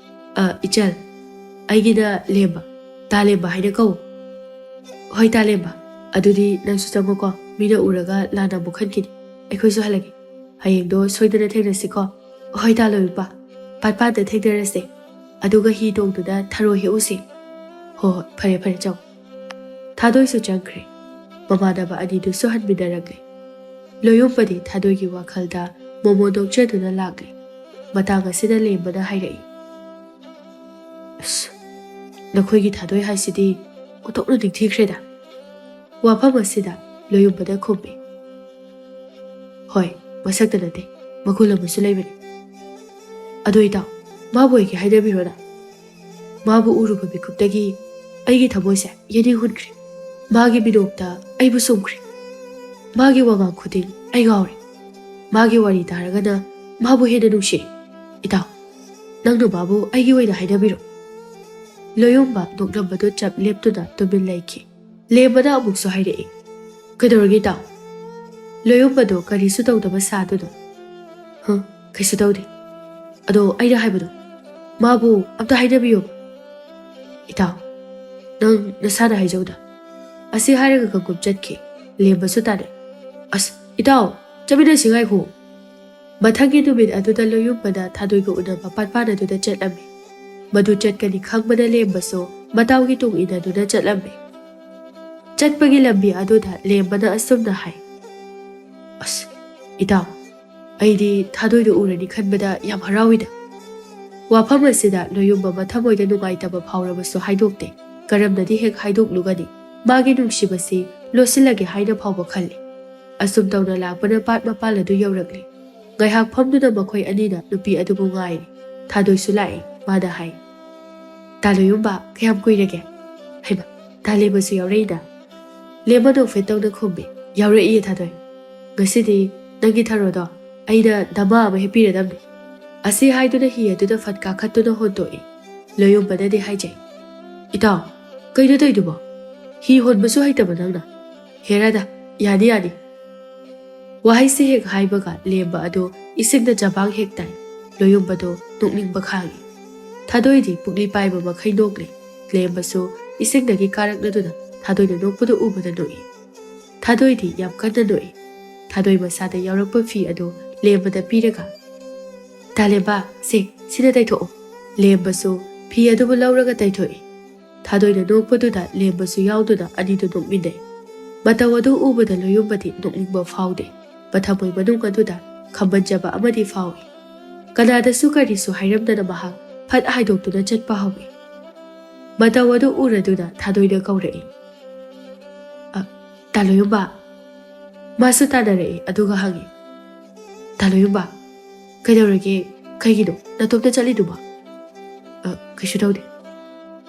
"ꯑ, ꯏꯆꯜ, ꯑꯩꯒꯤꯅ ꯂꯦꯝꯕ, ꯇꯥ ꯂꯦꯝꯕ ꯍꯥꯏꯅ ꯀꯧ꯫" "ꯍꯣꯏ, ꯇꯥ ꯂꯦꯝꯕ, ꯑꯗꯨꯗꯤ ꯅꯪꯁꯨ ꯆꯪꯉꯣꯀꯣ, ꯃꯤꯅ ꯎꯔꯒ ꯂꯥꯟꯅ ꯑꯃꯨꯛ ꯈꯟꯈꯤꯅꯤ꯫ ꯑꯩꯈꯣꯏꯁꯨ ꯍꯜꯂꯒꯦ꯫ ꯍꯌꯦꯡꯗꯣ ꯁꯣꯏꯗꯅ ꯊꯦꯡꯅꯁꯤꯀꯣ꯫" "ꯍꯣꯏ, ꯇꯥ ꯂꯣꯌꯨꯝꯕ, ꯄꯥꯠꯄꯥꯟꯗ ꯊꯦꯡꯅꯔꯁꯦ꯫ ꯑꯗꯨꯒ ꯍꯤ ꯇꯣꯡꯗꯨꯅ ꯊꯔꯣ ꯍꯦꯛꯎꯁꯤ꯫" "ꯍꯣ ꯍꯣꯏ, ꯐꯔꯦ ꯐꯔꯦ, ꯆꯪꯉꯣ꯫" ꯊꯥꯗꯣꯏꯁꯨ ꯆꯪꯈ꯭ꯔꯦ꯫ ꯃꯃꯥꯟꯅꯕ ꯑꯅꯤꯗꯨꯁꯨ ꯍꯟꯃꯤꯟꯅꯔꯛꯂꯦ꯫ ꯂꯣꯌꯨꯝꯕꯗꯤ ꯊꯥꯗꯣꯏꯒꯤ ꯋꯥꯈꯜꯗ ꯃꯣꯃꯣꯟ ꯅꯣꯛꯆꯗꯨꯅ ꯂꯥꯛꯂꯦ꯫ ꯃꯇꯥꯡ ꯑꯁꯤꯗ ꯂꯦꯝꯕꯅ ꯍꯥꯏꯔꯛꯏ, "ꯑꯁ, ꯅꯈꯣꯏꯒꯤ ꯊꯥꯗꯣꯏ ꯍꯥꯏꯁꯤꯗꯤ ꯑꯣꯟꯊꯣꯛꯅ ꯅꯤꯡꯊꯤꯈ꯭ꯔꯦꯗ꯫" ꯋꯥꯐꯝ ꯑꯁꯤꯗ ꯂꯣꯌꯨꯝꯕꯅ ꯈꯨꯝꯃꯤ, "ꯍꯣꯏ, ꯃꯁꯛꯇ ꯅꯠꯇꯦ, ꯃꯒꯨꯟ ꯑꯃꯁꯨ ꯂꯩꯕꯅꯤ꯫ ꯑꯗꯣ ꯏꯇꯥꯎ, ꯃꯥꯕꯨ ꯑꯩꯒꯤ ꯍꯥꯏꯅꯕꯤꯔꯣꯅ꯫ ꯃꯥꯕꯨ ꯎꯔꯨꯕ ꯃꯤꯀꯨꯞꯇꯒꯤ ꯑꯩꯒꯤ ꯊꯃꯣꯏꯁꯦ ꯌꯦꯅꯤꯡ ꯍꯨꯟꯈ꯭ꯔꯦ꯫ ꯃꯥꯒꯤ ꯃꯤꯅꯣꯛꯇ ꯑꯩꯕꯨ ꯁꯨꯝꯈ꯭ꯔꯦ꯫ ꯃꯥꯒꯤ ꯋꯥꯉꯥꯡ ꯈꯨꯗꯤꯡ ꯑꯩ ꯉꯥꯎꯔꯦ꯫ ꯃꯥꯒꯤ ꯋꯥꯔꯤ ꯇꯥꯔꯒꯅ ꯃꯥꯕꯨ ꯍꯦꯟꯅ ꯅꯨꯡꯁꯤ꯫ ꯏꯇꯥꯎ, ꯅꯪꯅ ꯃꯥꯕꯨ ꯑꯩꯒꯤ ꯑꯣꯏꯅ ꯍꯥꯏꯅꯕꯤꯔꯣ꯫" ꯂꯣꯌꯨꯝꯕ ꯅꯣꯛꯂꯝꯕꯗꯨ ꯆꯞ ꯂꯦꯞꯇꯨꯅ ꯇꯨꯃꯤꯟ ꯂꯩꯈꯤ꯫ ꯂꯦꯝꯕꯅ ꯑꯃꯨꯛꯁꯨ ꯍꯥꯏꯔꯛꯏ, "ꯀꯩꯗꯧꯔꯒꯦ ꯏꯇꯥꯎ?" ꯂꯣꯌꯨꯝꯕꯗꯣ ꯀꯔꯤꯁꯨ ꯇꯧꯗꯕ ꯁꯥꯗꯨꯅ, "ꯍ, ꯀꯩꯁꯨ ꯇꯧꯗꯦ꯫ ꯑꯗꯣ ꯑꯩꯅ ꯍꯥꯏꯕꯗꯣ, ꯃꯥꯕꯨ ꯑꯝꯇ ꯍꯥꯏꯅꯕꯤꯌꯣ꯫" "ꯏꯇꯥꯎ, ꯅꯪ ꯅꯁꯥꯅ ꯍꯥꯏꯖꯧꯗ꯫" ꯑꯁꯤ ꯍꯥꯏꯔꯒ ꯀꯪꯀꯨꯝ ꯆꯠꯈꯤ꯫ ꯂꯦꯝꯕꯁꯨ ꯇꯥꯔꯦ꯫ "ꯑꯁ, ꯏꯇꯥꯎ, ꯆꯠꯃꯤꯟꯅꯁꯤ ꯉꯥꯏꯈꯣ꯫" ꯃꯊꯪꯒꯤ ꯅꯨꯃꯤꯠ ꯑꯗꯨꯗ ꯂꯣꯌꯨꯝꯕꯅ ꯊꯥꯗꯣꯏꯒ ꯎꯅꯕ ꯄꯥꯠꯄꯥꯟ ꯑꯗꯨꯗ ꯆꯠꯂꯝꯃꯤ꯫ ꯃꯗꯨ ꯆꯠꯀꯅꯤ ꯈꯪꯕꯅ ꯂꯦꯝꯕꯁꯨ ꯃꯇꯥꯎꯒꯤ ꯇꯨꯡ ꯏꯟꯅꯗꯨꯅ ꯆꯠꯂꯝꯃꯤ꯫ ꯆꯠꯄꯒꯤ ꯂꯝꯕꯤ ꯑꯗꯨꯗ ꯂꯦꯝꯕꯅ ꯑꯁꯨꯝꯅ ꯍꯥꯏ, "ꯑꯁ, ꯏꯇꯥꯎ, ꯑꯩꯗꯤ ꯊꯥꯗꯣꯏꯗꯨ ꯎꯔꯅꯤ ꯈꯟꯕꯗ ꯌꯥꯝ ꯍꯔꯥꯎꯏꯗ꯫" ꯋꯥꯐꯝ ꯑꯁꯤꯗ ꯂꯣꯌꯨꯝꯕ ꯃꯊꯃꯣꯏꯗ ꯅꯨꯡꯉꯥꯏꯇꯕ ꯐꯥꯎꯔꯕꯁꯨ ꯍꯥꯏꯗꯣꯛꯇꯦ꯫ ꯀꯔꯝꯅꯗꯤ ꯍꯦꯛ ꯍꯥꯏꯗꯣꯛꯂꯨꯒꯅꯤ? ꯃꯥꯒꯤ ꯅꯨꯡꯁꯤꯕꯁꯤ ꯂꯣꯠꯁꯤꯜꯂꯒꯦ ꯍꯥꯏꯅ ꯐꯥꯎꯕ ꯈꯜꯂꯤ꯫ ꯑꯁꯨꯝ ꯇꯧꯅ ꯂꯥꯛꯄꯅ ꯄꯥꯠ ꯃꯄꯥꯜ ꯑꯗꯨ ꯌꯧꯔꯛꯂꯦ꯫ ꯉꯥꯏꯍꯥꯛ ꯐꯝꯗꯨꯅ ꯃꯈꯣꯏ ꯑꯅꯤꯅ ꯅꯨꯄꯤ ꯑꯗꯨꯕꯨ ꯉꯥꯏꯔꯤ꯫ ꯊꯥꯗꯣꯏꯁꯨ ꯂꯥꯛꯏ꯫ ꯃꯥꯅ ꯍꯥꯏ, "ꯇꯥ ꯂꯣꯌꯨꯝꯕ, ꯀꯌꯥꯝ ꯀꯨꯏꯔꯒꯦ?" ꯍꯩꯃ, ꯇꯥ ꯂꯦꯝꯕꯁꯨ ꯌꯥꯎꯔꯛꯏꯅ꯫ ꯂꯦꯝꯕ ꯅꯣꯛꯐꯦꯠ ꯇꯧꯅ ꯈꯨꯝꯃꯤ, "ꯌꯥꯎꯔꯛꯏꯌꯦ ꯊꯥꯗꯣꯏ꯫ ꯉꯁꯤꯗꯤ ꯅꯪꯒꯤ ꯊꯔꯣꯗꯣ ꯑꯩꯅ ꯗꯃꯥ ꯑꯃ ꯍꯦꯛꯄꯤꯔꯗꯝꯅꯤ꯫" ꯑꯁꯤ ꯍꯥꯏꯗꯨꯅ ꯍꯤ ꯑꯗꯨꯗ ꯐꯠ ꯀꯥꯈꯠꯇꯨꯅ ꯍꯣꯟꯗꯣꯛꯏ꯫ ꯂꯣꯌꯨꯝꯕꯅꯗꯤ ꯍꯥꯏꯖꯩ, "ꯏꯇꯥꯎ, ꯀꯩꯅꯣ ꯇꯧꯏꯗꯨꯕꯣ? ꯍꯤ ꯍꯣꯟꯕꯁꯨ ꯍꯩꯇꯕ ꯅꯪꯅ? ꯍꯦꯔꯥꯗ, ꯌꯥꯅꯤ ꯌꯥꯅꯤ꯫" ꯋꯥꯍꯩꯁꯤ ꯍꯦꯛ ꯍꯥꯏꯕꯒ ꯂꯦꯝꯕ ꯑꯗꯨ ꯏꯁꯤꯡꯗ ꯖꯕꯥꯡ ꯍꯦꯛ ꯇꯥꯏ꯫ ꯂꯣꯌꯨꯝꯕꯗꯨ ꯅꯣꯛꯅꯤꯡꯕ ꯈꯥꯡꯏ꯫ ꯊꯥꯗꯣꯏꯗꯤ ꯄꯨꯛꯂꯤ ꯄꯥꯏꯕ ꯃꯈꯩ ꯅꯣꯛꯂꯤ꯫ ꯂꯦꯝꯕꯁꯨ ꯏꯁꯤꯡꯗꯒꯤ ꯀꯥꯔꯛꯂꯗꯨꯅ ꯊꯥꯗꯣꯏꯅ ꯅꯣꯛꯄꯗꯨ ꯎꯕꯗ ꯅꯣꯛꯏ꯫ ꯊꯥꯗꯣꯏꯗꯤ ꯌꯥꯝ ꯀꯟꯅ ꯅꯣꯛꯏ꯫ ꯊꯥꯗꯣꯏ ꯃꯁꯥꯗ ꯌꯥꯎꯔꯛꯄ ꯐꯤ ꯑꯗꯨ ꯂꯦꯝꯕꯗ ꯄꯤꯔꯒ, "ꯇꯥ ꯂꯦꯝꯕ, ꯁꯦ, ꯁꯤꯅ ꯇꯩꯊꯣꯛꯑꯣ꯫" ꯂꯦꯝꯕꯁꯨ ꯐꯤ ꯑꯗꯨꯕꯨ ꯂꯧꯔꯒ ꯇꯩꯊꯣꯛꯏ꯫ ꯊꯥꯗꯣꯏꯅ ꯅꯣꯛꯄꯗꯨꯗ ꯂꯦꯝꯕꯁꯨ ꯌꯥꯎꯗꯨꯅ ꯑꯅꯤꯗꯨ ꯅꯣꯛꯃꯤꯟꯅꯩ꯫ ꯃꯇꯧ ꯑꯗꯨ ꯎꯕꯗ ꯂꯣꯌꯨꯝꯕꯗꯤ ꯅꯣꯛꯅꯤꯡꯕ ꯐꯥꯎꯗꯦ꯫ ꯃꯊꯃꯣꯏ ꯃꯅꯨꯡ ꯑꯗꯨꯗ ꯈꯝꯕꯟꯖꯕ ꯑꯃꯗꯤ ꯐꯥꯎꯏ꯫ ꯀꯅꯥꯗꯁꯨ ꯀꯔꯤꯁꯨ ꯍꯥꯏꯔꯝꯗꯅ ꯃꯍꯥꯛ ꯐꯠ ꯍꯥꯏꯗꯣꯛꯇꯨꯅ ꯆꯠꯄ ꯍꯧꯏ꯫ ꯃꯇꯧ ꯑꯗꯨ ꯎꯔꯗꯨꯅ ꯊꯥꯗꯣꯏꯅ ꯀꯧꯔꯛꯏ, "ꯑ, ꯇꯥ ꯂꯣꯌꯨꯝꯕ?" ꯃꯥꯁꯨ ꯇꯥꯟꯅꯔꯛꯏ, ꯑꯗꯨꯒ ꯍꯪꯉꯤ, "ꯇꯥ ꯂꯣꯌꯨꯝꯕ, ꯀꯩꯗꯧꯔꯒꯦ? ꯀꯩꯒꯤꯅꯣ ꯅꯇꯣꯝꯇ ꯆꯠꯂꯤꯗꯨꯕꯣ?" "ꯑ, ꯀꯩꯁꯨ ꯇꯧꯗꯦ꯫"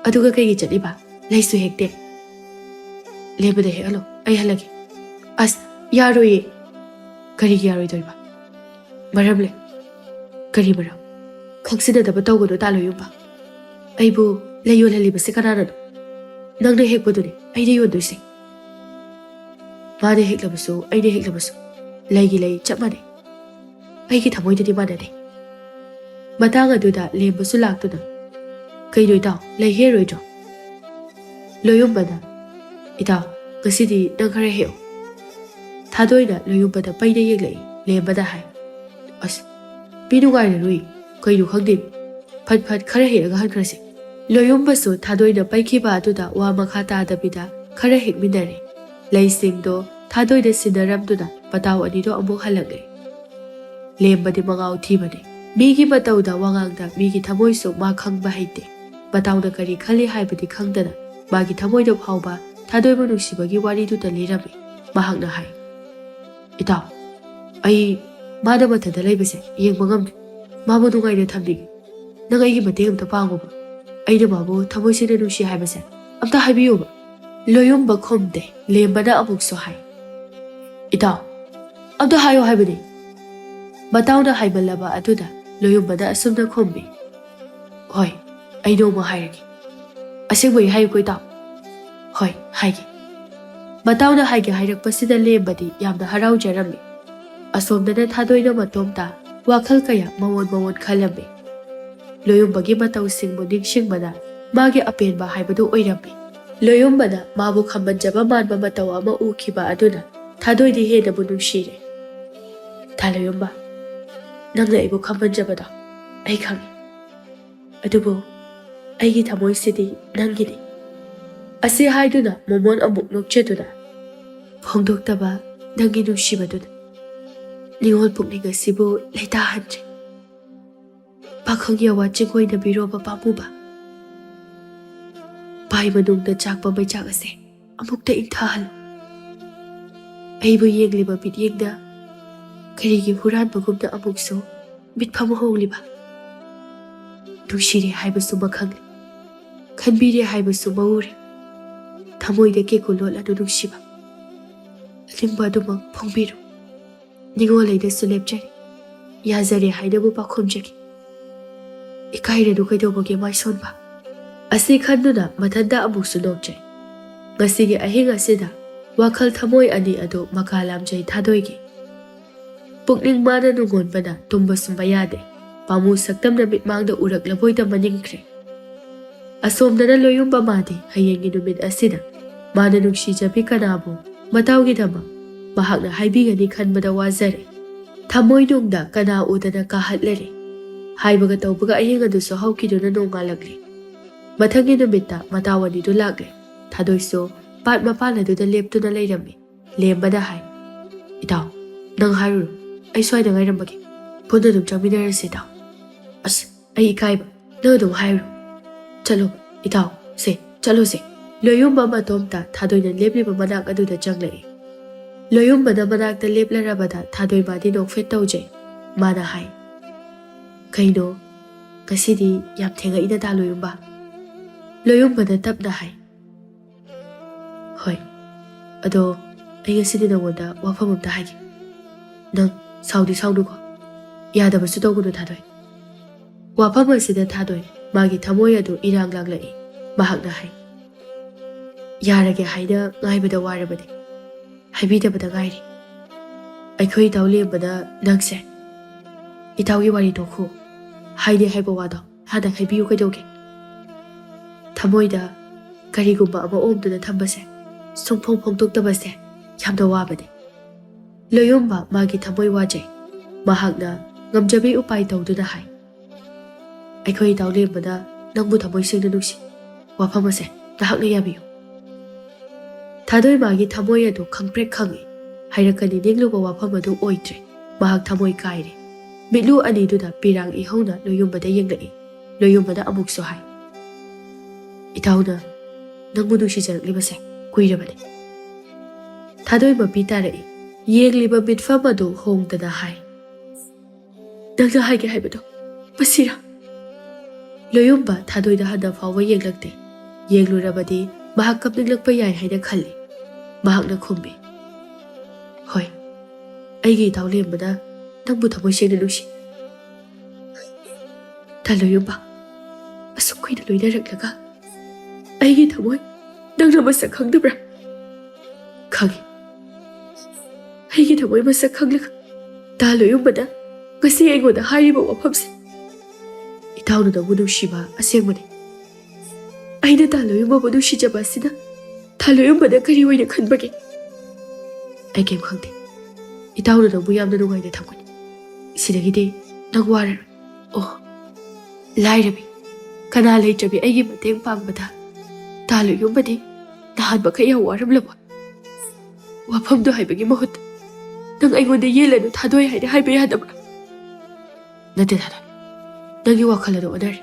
"ꯑꯗꯨꯒ ꯀꯩꯒꯤ ꯆꯠꯂꯤꯕ? ꯂꯩꯁꯨ ꯍꯦꯛꯇꯦ꯫" "ꯂꯦꯝꯕꯗ ꯍꯦꯛꯍꯜꯂꯣ, ꯑꯩ ꯍꯜꯂꯒꯦ꯫" "ꯑꯁ, ꯌꯥꯔꯣꯏꯌꯦ꯫" "ꯀꯔꯤꯒꯤ ꯌꯥꯔꯣꯏꯗꯣꯏꯕ? ꯃꯔꯝ ꯂꯩ꯫" "ꯀꯔꯤ ꯃꯔꯝ?" "ꯈꯪꯖꯤꯟꯅꯗꯕ ꯇꯧꯒꯅꯨ, ꯇꯥ ꯂꯣꯌꯨꯝꯕ꯫ ꯑꯩꯕꯨ ꯂꯩ ꯌꯣꯜꯍꯜꯂꯤꯕꯁꯦ ꯀꯅꯥꯅꯅꯣ? ꯅꯪꯅ ꯍꯦꯛꯄꯗꯨꯅꯦ ꯑꯩꯅ ꯌꯣꯟꯗꯣꯏꯁꯦ꯫ ꯃꯥꯅ ꯍꯦꯛꯂꯕꯁꯨ, ꯑꯩꯅ ꯍꯦꯛꯂꯕꯁꯨ, ꯂꯩꯒꯤ ꯂꯩ ꯆꯞ ꯃꯥꯟꯅꯩ꯫ ꯑꯩꯒꯤ ꯊꯃꯣꯏꯗꯗꯤ ꯃꯥꯟꯅꯗꯦ꯫" ꯃꯇꯥꯡ ꯑꯗꯨꯗ ꯂꯦꯝꯕꯁꯨ ꯂꯥꯛꯇꯨꯅ, "ꯀꯩꯅꯣ ꯏꯇꯥꯎ, ꯂꯩ ꯍꯦꯛꯑꯔꯣꯏꯗ꯭ꯔꯣ?" ꯂꯣꯌꯨꯝꯕꯅ, "ꯏꯇꯥꯎ, ꯉꯁꯤꯗꯤ ꯅꯪ ꯈꯔ ꯍꯦꯛꯎ꯫" ꯊꯥꯗꯣꯏꯅ ꯂꯣꯌꯨꯝꯕꯗ ꯄꯩꯅ ꯌꯦꯡꯂꯛꯏ꯫ ꯂꯦꯝꯕꯅ ꯍꯥꯏ, "ꯑꯁ, ꯃꯤ ꯅꯨꯡꯉꯥꯏꯔꯔꯣꯏ꯫ ꯀꯩꯅꯣ ꯈꯪꯗꯦ꯫ ꯐꯠ ꯐꯠ ꯈꯔ ꯍꯦꯛꯂꯒ ꯍꯟꯈ꯭ꯔꯁꯤ꯫" ꯂꯣꯌꯨꯝꯕꯁꯨ ꯊꯥꯗꯣꯏꯅ ꯄꯩꯈꯤꯕ ꯑꯗꯨꯗ ꯋꯥ ꯃꯈꯥ ꯇꯥꯗꯕꯤꯗ ꯈꯔ ꯍꯦꯛꯃꯤꯟꯅꯔꯦ꯫ ꯂꯩꯁꯤꯡꯗꯣ ꯊꯥꯗꯣꯏꯗ ꯁꯤꯟꯅꯔꯝꯗꯨꯅ ꯃꯇꯥꯎ ꯑꯅꯤꯗꯣ ꯑꯃꯨꯛ ꯍꯜꯂꯛꯂꯦ꯫ ꯂꯦꯝꯕꯗꯤ ꯃꯉꯥꯎ ꯊꯤꯕꯅꯤ꯫ ꯃꯤꯒꯤ ꯃꯇꯧꯗ, ꯋꯥꯉꯥꯡꯗ ꯃꯤꯒꯤ ꯊꯃꯣꯏꯁꯨ ꯃꯥ ꯈꯪꯕ ꯍꯩꯇꯦ꯫ ꯃꯇꯥꯎꯅ ꯀꯔꯤ ꯈꯜꯂꯤ ꯍꯥꯏꯕꯗꯤ ꯈꯪꯗꯅ ꯃꯥꯒꯤ ꯊꯃꯣꯏꯗ ꯐꯥꯎꯕ ꯊꯥꯗꯣꯏꯕꯨ ꯅꯨꯡꯁꯤꯕꯒꯤ ꯋꯥꯔꯤꯗꯨꯗ ꯂꯤꯔꯝꯃꯤ꯫ ꯃꯍꯥꯛꯅ ꯍꯥꯏ, "ꯏꯇꯥꯎ, ꯑꯩ ꯃꯥꯅ ꯃꯊꯟꯇ ꯂꯩꯕꯁꯦ ꯌꯦꯡꯕ ꯉꯝꯗ꯭ꯔꯦ꯫ ꯃꯥꯕꯨ ꯅꯨꯡꯉꯥꯏꯅ ꯊꯝꯅꯤꯡꯉꯤ꯫ ꯅꯪ ꯑꯩꯒꯤ ꯃꯇꯦꯡ ꯑꯝꯇ ꯄꯥꯡꯉꯨꯕ꯫ ꯑꯩꯅ ꯃꯥꯕꯨ ꯊꯃꯣꯏ ꯁꯦꯡꯅ ꯅꯨꯡꯁꯤ ꯍꯥꯏꯕꯁꯦ ꯑꯝꯇ ꯍꯥꯏꯕꯤꯌꯨꯕ꯫" ꯂꯣꯌꯨꯝꯕ ꯈꯨꯝꯗꯦ꯫ ꯂꯦꯝꯕꯅ ꯑꯃꯨꯛꯁꯨ ꯍꯥꯏ, "ꯏꯇꯥꯎ, ꯑꯝꯇ ꯍꯥꯏꯌꯣ ꯍꯥꯏꯕꯅꯤ꯫" ꯃꯇꯥꯎꯅ ꯍꯥꯏꯃꯜꯂꯕ ꯑꯗꯨꯗ ꯂꯣꯌꯨꯝꯕꯅ ꯑꯁꯨꯝꯅ ꯈꯨꯝꯃꯤ, "ꯍꯣꯏ, ꯑꯩ ꯅꯣꯡꯃ ꯍꯥꯏꯔꯒꯦ꯫ ꯑꯁꯦꯡꯕꯒꯤ ꯍꯥꯏꯌꯨꯀꯣ ꯏꯇꯥꯎ?" "ꯍꯣꯏ, ꯍꯥꯏꯒꯦ꯫" ꯃꯇꯥꯎꯅ ꯍꯥꯏꯒꯦ ꯍꯥꯏꯔꯛꯄꯁꯤꯗ ꯂꯦꯝꯕꯗꯤ ꯌꯥꯝꯅ ꯍꯔꯥꯎꯖꯔꯝꯃꯤ꯫ ꯑꯁꯣꯝꯗꯅ ꯊꯥꯗꯣꯏꯅ ꯃꯇꯣꯝꯇ ꯋꯥꯈꯜ ꯀꯌꯥ ꯃꯋꯣꯟ ꯃꯋꯣꯟ ꯈꯜꯂꯝꯃꯤ꯫ ꯂꯣꯌꯨꯝꯕꯒꯤ ꯃꯇꯧꯁꯤꯡꯕꯨ ꯅꯤꯡꯁꯤꯡꯕꯅ ꯃꯥꯒꯤ ꯑꯄꯦꯟꯕ ꯍꯥꯏꯕꯗꯨ ꯑꯣꯏꯔꯝꯃꯤ꯫ ꯂꯣꯌꯨꯝꯕꯅ ꯃꯥꯕꯨ ꯈꯝꯕꯟꯖꯕ ꯃꯥꯟꯕ ꯃꯇꯧ ꯑꯃ ꯎꯈꯤꯕ ꯑꯗꯨꯅ ꯊꯥꯗꯣꯏꯗꯤ ꯍꯦꯟꯅꯕꯨ ꯅꯨꯡꯁꯤꯔꯦ꯫ "ꯊꯥ ꯂꯣꯌꯨꯝꯕ, ꯅꯪꯅ ꯑꯩꯕꯨ ꯈꯝꯕꯟꯖꯕꯗꯣ ꯑꯩ ꯈꯪꯏ꯫ ꯑꯗꯨꯕꯨ ꯑꯩꯒꯤ ꯊꯃꯣꯏꯁꯤꯗꯤ ꯅꯪꯒꯤꯅꯤ꯫" ꯑꯁꯤ ꯍꯥꯏꯗꯨꯅ ꯃꯣꯃꯣꯟ ꯑꯃꯨꯛ ꯅꯣꯛꯆꯗꯨꯅ, "ꯐꯣꯡꯗꯣꯛꯇꯕ ꯅꯪꯒꯤ ꯅꯨꯡꯁꯤꯕꯗꯨꯅ ꯅꯤꯉꯣꯜ ꯄꯨꯛꯅꯤꯡ ꯑꯁꯤꯕꯨ ꯂꯩꯇꯥꯍꯟꯗ꯭ꯔꯦ꯫ ꯄꯥꯈꯪ ꯌꯥꯋꯥ ꯆꯤꯡꯑꯣꯏꯅꯕꯤꯔꯣꯕ ꯄꯥꯝꯃꯨꯕ꯫ ꯄꯥꯏ ꯃꯅꯨꯡꯗ ꯆꯥꯛꯄ ꯃꯩꯆꯥꯛ ꯑꯁꯦ ꯑꯃꯨꯛꯇ ꯏꯪꯊꯍꯜꯂꯨ꯫ ꯑꯩꯕꯨ ꯌꯦꯡꯂꯤꯕ ꯃꯤꯠꯌꯦꯡꯗ ꯀꯔꯤꯒꯤ ꯍꯨꯔꯥꯟꯕꯒꯨꯝꯅ ꯑꯃꯨꯛꯁꯨ ꯃꯤꯠꯐꯝ ꯍꯣꯡꯂꯤꯕ? ꯅꯨꯡꯁꯤꯔꯦ ꯍꯥꯏꯕꯁꯨ ꯃꯈꯪꯂꯦ, ꯈꯟꯕꯤꯔꯦ ꯍꯥꯏꯕꯁꯨ ꯃꯎꯔꯦ꯫ ꯊꯃꯣꯏꯗ ꯀꯦꯀꯨ ꯂꯣꯠꯂꯅꯨ ꯅꯨꯡꯁꯤꯕ꯫ ꯑꯅꯤꯡꯕ ꯑꯗꯨꯃꯛ ꯐꯣꯡꯕꯤꯔꯣ꯫ ꯅꯤꯉꯣꯜ ꯑꯩꯗꯁꯨ ꯂꯦꯞꯆꯔꯦ, ꯌꯥꯖꯔꯦ ꯍꯥꯏꯅꯕꯨ ꯄꯥꯈꯨꯝꯖꯒꯦ꯫ ꯏꯀꯥꯏꯔꯅꯨ ꯀꯩꯗꯧꯕꯒꯦ ꯃꯥꯏꯁꯣꯟꯕ?" ꯑꯁꯤ ꯈꯟꯗꯨꯅ ꯃꯊꯟꯇ ꯑꯃꯨꯛꯁꯨ ꯅꯣꯛꯆꯩ꯫ ꯉꯁꯤꯒꯤ ꯑꯍꯤꯡ ꯑꯁꯤꯗ ꯋꯥꯈꯜ ꯊꯃꯣꯏ ꯑꯅꯤ ꯑꯗꯨ ꯃꯀꯥ ꯂꯥꯝꯖꯩ ꯊꯥꯗꯣꯏꯒꯤ꯫ ꯄꯨꯛꯅꯤꯡ ꯃꯥꯅ ꯅꯨꯡꯉꯣꯟꯕꯅ ꯇꯨꯝꯕ ꯁꯨꯝꯕ ꯌꯥꯗꯦ꯫ ꯄꯥꯝꯃꯨ ꯁꯛꯇꯝꯅ ꯃꯤꯠꯃꯥꯡꯗ ꯎꯔꯛꯂꯕꯣꯏꯗ ꯃꯅꯤꯡꯈ꯭ꯔꯦ꯫ ꯑꯁꯣꯝꯗꯅ ꯂꯣꯌꯨꯝꯕ ꯃꯥꯗꯤ ꯍꯌꯦꯡꯒꯤ ꯅꯨꯃꯤꯠ ꯑꯁꯤꯗ ꯃꯥꯅ ꯅꯨꯡꯁꯤꯖꯕꯤ ꯀꯅꯥꯕꯨ ꯃꯇꯥꯎꯒꯤꯗꯃꯛ ꯃꯍꯥꯛꯅ ꯍꯥꯏꯕꯤꯒꯅꯤ ꯈꯟꯕꯗ ꯋꯥꯖꯔꯦ꯫ ꯊꯃꯣꯏꯅꯨꯡꯗ ꯀꯅꯥ ꯎꯗꯅ ꯀꯥꯍꯠꯂꯔꯦ꯫ ꯍꯥꯏꯕꯒ ꯇꯧꯕꯒ ꯑꯍꯤꯡ ꯑꯗꯨꯁꯨ ꯍꯧꯈꯤꯗꯨꯅ ꯅꯣꯡꯉꯥꯜꯂꯛꯂꯦ꯫ ꯃꯊꯪꯒꯤ ꯅꯨꯃꯤꯠꯇ ꯃꯇꯥꯎ ꯑꯅꯤꯗꯨ ꯂꯥꯛꯂꯦ꯫ ꯊꯥꯗꯣꯏꯁꯨ ꯄꯥꯠ ꯃꯄꯥꯟ ꯑꯗꯨꯗ ꯂꯦꯞꯇꯨꯅ ꯂꯩꯔꯝꯃꯤ꯫ ꯂꯦꯝꯕꯅ ꯍꯥꯏ, "ꯏꯇꯥꯎ, ꯅꯪ ꯍꯥꯏꯔꯨꯔꯣ, ꯑꯩ ꯁ꯭ꯋꯥꯏꯗ ꯉꯥꯏꯔꯝꯃꯒꯦ꯫ ꯄꯨꯟꯅ ꯑꯗꯨꯝ ꯆꯪꯃꯤꯟꯅꯔꯁꯤ ꯏꯇꯥꯎ꯫ ꯑꯁ, ꯑꯩ ꯏꯀꯥꯏꯕ, ꯅꯪ ꯑꯗꯨꯝ ꯍꯥꯏꯔꯨꯔꯣ꯫ ꯆꯠꯂꯣ ꯏꯇꯥꯎ, ꯁꯦ ꯆꯠꯂꯣꯁꯦ꯫" ꯂꯣꯌꯨꯝꯕ ꯃꯇꯣꯝꯇ ꯊꯥꯗꯣꯏꯅ ꯂꯦꯞꯂꯤꯕ ꯃꯅꯥꯛ ꯑꯗꯨꯗ ꯆꯪꯂꯛꯏ꯫ ꯂꯣꯌꯨꯝꯕꯅ ꯃꯅꯥꯛꯇ ꯂꯦꯞꯂꯔꯕꯗ ꯊꯥꯗꯣꯏꯃꯗꯤ ꯅꯣꯛꯐꯦꯠ ꯇꯧꯖꯩ꯫ ꯃꯥꯅ ꯍꯥꯏ, "ꯀꯩꯅꯣ, ꯉꯁꯤꯗꯤ ꯌꯥꯝ ꯊꯦꯡꯉꯛꯏꯅ ꯇꯥ ꯂꯣꯌꯨꯝꯕ?" ꯂꯣꯌꯨꯝꯕꯅ ꯇꯞꯅ ꯍꯥꯏ, "ꯍꯣꯏ, ꯑꯗꯣ ꯑꯩ ꯉꯁꯤꯗꯤ ꯅꯉꯣꯟꯗ ꯋꯥꯐꯝ ꯑꯝꯇ ꯍꯥꯏꯒꯦ꯫ ꯅꯪ ꯁꯥꯎꯗꯤ ꯁꯥꯎꯅꯨꯀꯣ, ꯌꯥꯗꯕꯁꯨ ꯇꯧꯒꯅꯨ ꯊꯥꯗꯣꯏ꯫" ꯋꯥꯐꯝ ꯑꯁꯤꯗ ꯊꯥꯗꯣꯏ ꯃꯥꯒꯤ ꯊꯃꯣꯏ ꯑꯗꯨ ꯏꯔꯥꯡ ꯂꯥꯡꯂꯛꯏ꯫ ꯃꯍꯥꯛꯅ ꯍꯥꯏ, "ꯌꯥꯔꯒꯦ ꯍꯥꯏꯅ ꯉꯥꯏꯕꯗ ꯋꯥꯔꯕꯅꯤ꯫ ꯍꯥꯏꯕꯤꯗꯕꯗ ꯉꯥꯏꯔꯤ꯫ ꯑꯩꯈꯣꯏ ꯏꯇꯥꯎ ꯂꯦꯝꯕꯅ ꯅꯪꯁꯦ, ꯏꯇꯥꯎꯒꯤ ꯋꯥꯔꯤ ꯇꯣꯛꯈꯣ, ꯍꯥꯏꯗꯤ ꯍꯥꯏꯕ ꯋꯥꯗꯣ ꯍꯥꯟꯅ ꯍꯥꯏꯕꯤꯌꯨ ꯀꯩꯗꯧꯒꯦ? ꯊꯃꯣꯏꯗ ꯀꯔꯤꯒꯨꯝꯕ ꯑꯃ ꯑꯣꯝꯗꯨꯅ ꯊꯝꯕꯁꯦ, ꯁꯨꯡꯐꯣꯡ ꯐꯣꯡꯗꯣꯛꯇꯕꯁꯦ ꯌꯥꯝꯅ ꯋꯥꯕꯅꯤ꯫" ꯂꯣꯌꯨꯝꯕ ꯃꯥꯒꯤ ꯊꯃꯣꯏ ꯋꯥꯖꯩ꯫ ꯃꯍꯥꯛꯅ ꯉꯝꯖꯕꯤ ꯎꯄꯥꯏ ꯇꯧꯗꯨꯅ ꯍꯥꯏ, "ꯑꯩꯈꯣꯏ ꯏꯇꯥꯎ ꯂꯦꯝꯕꯅ ꯅꯪꯕꯨ ꯊꯃꯣꯏ ꯁꯦꯡꯅ ꯅꯨꯡꯁꯤ꯫ ꯋꯥꯐꯝ ꯑꯁꯦ ꯅꯍꯥꯛꯅ ꯌꯥꯕꯤꯌꯨ꯫" ꯊꯥꯗꯣꯏꯃꯒꯤ ꯊꯃꯣꯏ ꯑꯗꯨ ꯈꯪꯄ꯭ꯔꯦꯛ ꯈꯪꯏ꯫ ꯍꯥꯏꯔꯛꯀꯅꯤ ꯅꯤꯡꯂꯨꯕ ꯋꯥꯐꯝ ꯑꯗꯨ ꯑꯣꯏꯗ꯭ꯔꯦ꯫ ꯃꯍꯥꯛ ꯊꯃꯣꯏ ꯀꯥꯏꯔꯦ꯫ ꯃꯤꯠꯂꯨ ꯑꯅꯤꯗꯨꯗ ꯄꯤꯔꯥꯡ ꯏꯍꯧꯅ ꯂꯣꯌꯨꯝꯕꯗ ꯌꯦꯡꯂꯛꯏ꯫ ꯂꯣꯌꯨꯝꯕꯅ ꯑꯃꯨꯛꯁꯨ ꯍꯥꯏ, "ꯏꯇꯥꯎꯅ ꯅꯪꯕꯨ ꯅꯨꯡꯁꯤꯖꯔꯛꯂꯤꯕꯁꯦ ꯀꯨꯏꯔꯕꯅꯤ꯫" ꯊꯥꯗꯣꯏ ꯃꯄꯤ ꯇꯥꯔꯛꯏ꯫ ꯌꯦꯡꯂꯤꯕ ꯃꯤꯠꯐꯝ ꯑꯗꯨ ꯍꯣꯡꯗꯅ ꯍꯥꯏ, "ꯅꯪꯅ ꯍꯥꯏꯒꯦ ꯍꯥꯏꯕꯗꯣ ꯃꯁꯤꯔꯥ?" ꯂꯣꯌꯨꯝꯕ ꯊꯥꯗꯣꯏꯗ ꯍꯟꯅ ꯐꯥꯎꯕ ꯌꯦꯡꯂꯛꯇꯦ꯫ ꯌꯦꯡꯂꯨꯔꯕꯗꯤ ꯃꯍꯥꯛ ꯀꯞꯅꯤꯡꯂꯛꯄ ꯌꯥꯏ ꯍꯥꯏꯅ ꯈꯜꯂꯤ꯫ ꯃꯍꯥꯛꯅ ꯈꯨꯝꯃꯤ, "ꯍꯣꯏ, ꯑꯩꯒꯤ ꯏꯇꯥꯎ ꯂꯦꯝꯕꯅ ꯅꯪꯕꯨ ꯊꯃꯣꯏ ꯁꯦꯡꯅ ꯅꯨꯡꯁꯤ꯫" ꯇꯥ ꯂꯣꯌꯨꯝꯕ, ꯑꯁꯨꯛ ꯀꯨꯏꯅ ꯂꯣꯏꯅꯔꯛꯂꯒ ꯑꯩꯒꯤ ꯊꯃꯣꯏ ꯅꯪꯅ ꯃꯁꯛ ꯈꯪꯗꯕ꯭ꯔꯥ? ꯈꯪꯉꯤ꯫ ꯑꯩꯒꯤ ꯊꯃꯣꯏ ꯃꯁꯛ ꯈꯪꯂꯒ ꯇꯥ ꯂꯣꯌꯨꯝꯕꯅ ꯉꯁꯤ ꯑꯩꯉꯣꯟꯗ ꯍꯥꯏꯔꯤꯕ ꯋꯥꯐꯝꯁꯦ, ꯏꯇꯥꯎꯅ ꯅꯪꯕꯨ ꯅꯨꯡꯁꯤꯕ ꯑꯁꯦꯡꯕꯅꯤ꯫ ꯑꯩꯅ ꯇꯥ ꯂꯣꯌꯨꯝꯕꯕꯨ ꯅꯨꯡꯁꯤꯖꯕ ꯑꯁꯤꯅ ꯇꯥ ꯂꯣꯌꯨꯝꯕꯅ ꯀꯔꯤ ꯑꯣꯏꯅ ꯈꯟꯕꯒꯦ? ꯑꯩ ꯀꯩꯝ ꯈꯪꯗꯦ꯫ ꯏꯇꯥꯎꯅ ꯅꯪꯕꯨ ꯌꯥꯝꯅ ꯅꯨꯡꯉꯥꯏꯅ ꯊꯝꯒꯅꯤ꯫ ꯁꯤꯗꯒꯤꯗꯤ ꯅꯪ ꯋꯥꯔꯔꯣꯏ꯫ ꯑꯣ, ꯂꯥꯏꯔꯕꯤ, ꯀꯅꯥ ꯂꯩꯇ꯭ꯔꯕꯤ ꯑꯩꯒꯤ ꯃꯇꯦꯡ ꯄꯥꯡꯕꯗ ꯇꯥ ꯂꯣꯌꯨꯝꯕꯗꯤ ꯅꯍꯥꯟ ꯃꯈꯩ ꯌꯥꯝ ꯋꯥꯔꯝꯂꯕ? ꯋꯥꯐꯝꯗꯣ ꯍꯥꯏꯕꯒꯤ ꯃꯍꯨꯠꯇ ꯅꯪ ꯑꯩꯉꯣꯟꯗ ꯌꯦꯜꯂꯅꯨ ꯊꯥꯗꯣꯏ ꯍꯥꯏꯅ ꯍꯥꯏꯕ ꯌꯥꯗꯕ꯭ꯔꯥ? ꯅꯠꯇꯦ ꯊꯥꯗꯣꯏ, ꯅꯪꯒꯤ ꯋꯥꯈꯜ ꯑꯗꯨ ꯑꯣꯟꯅꯔꯦ꯫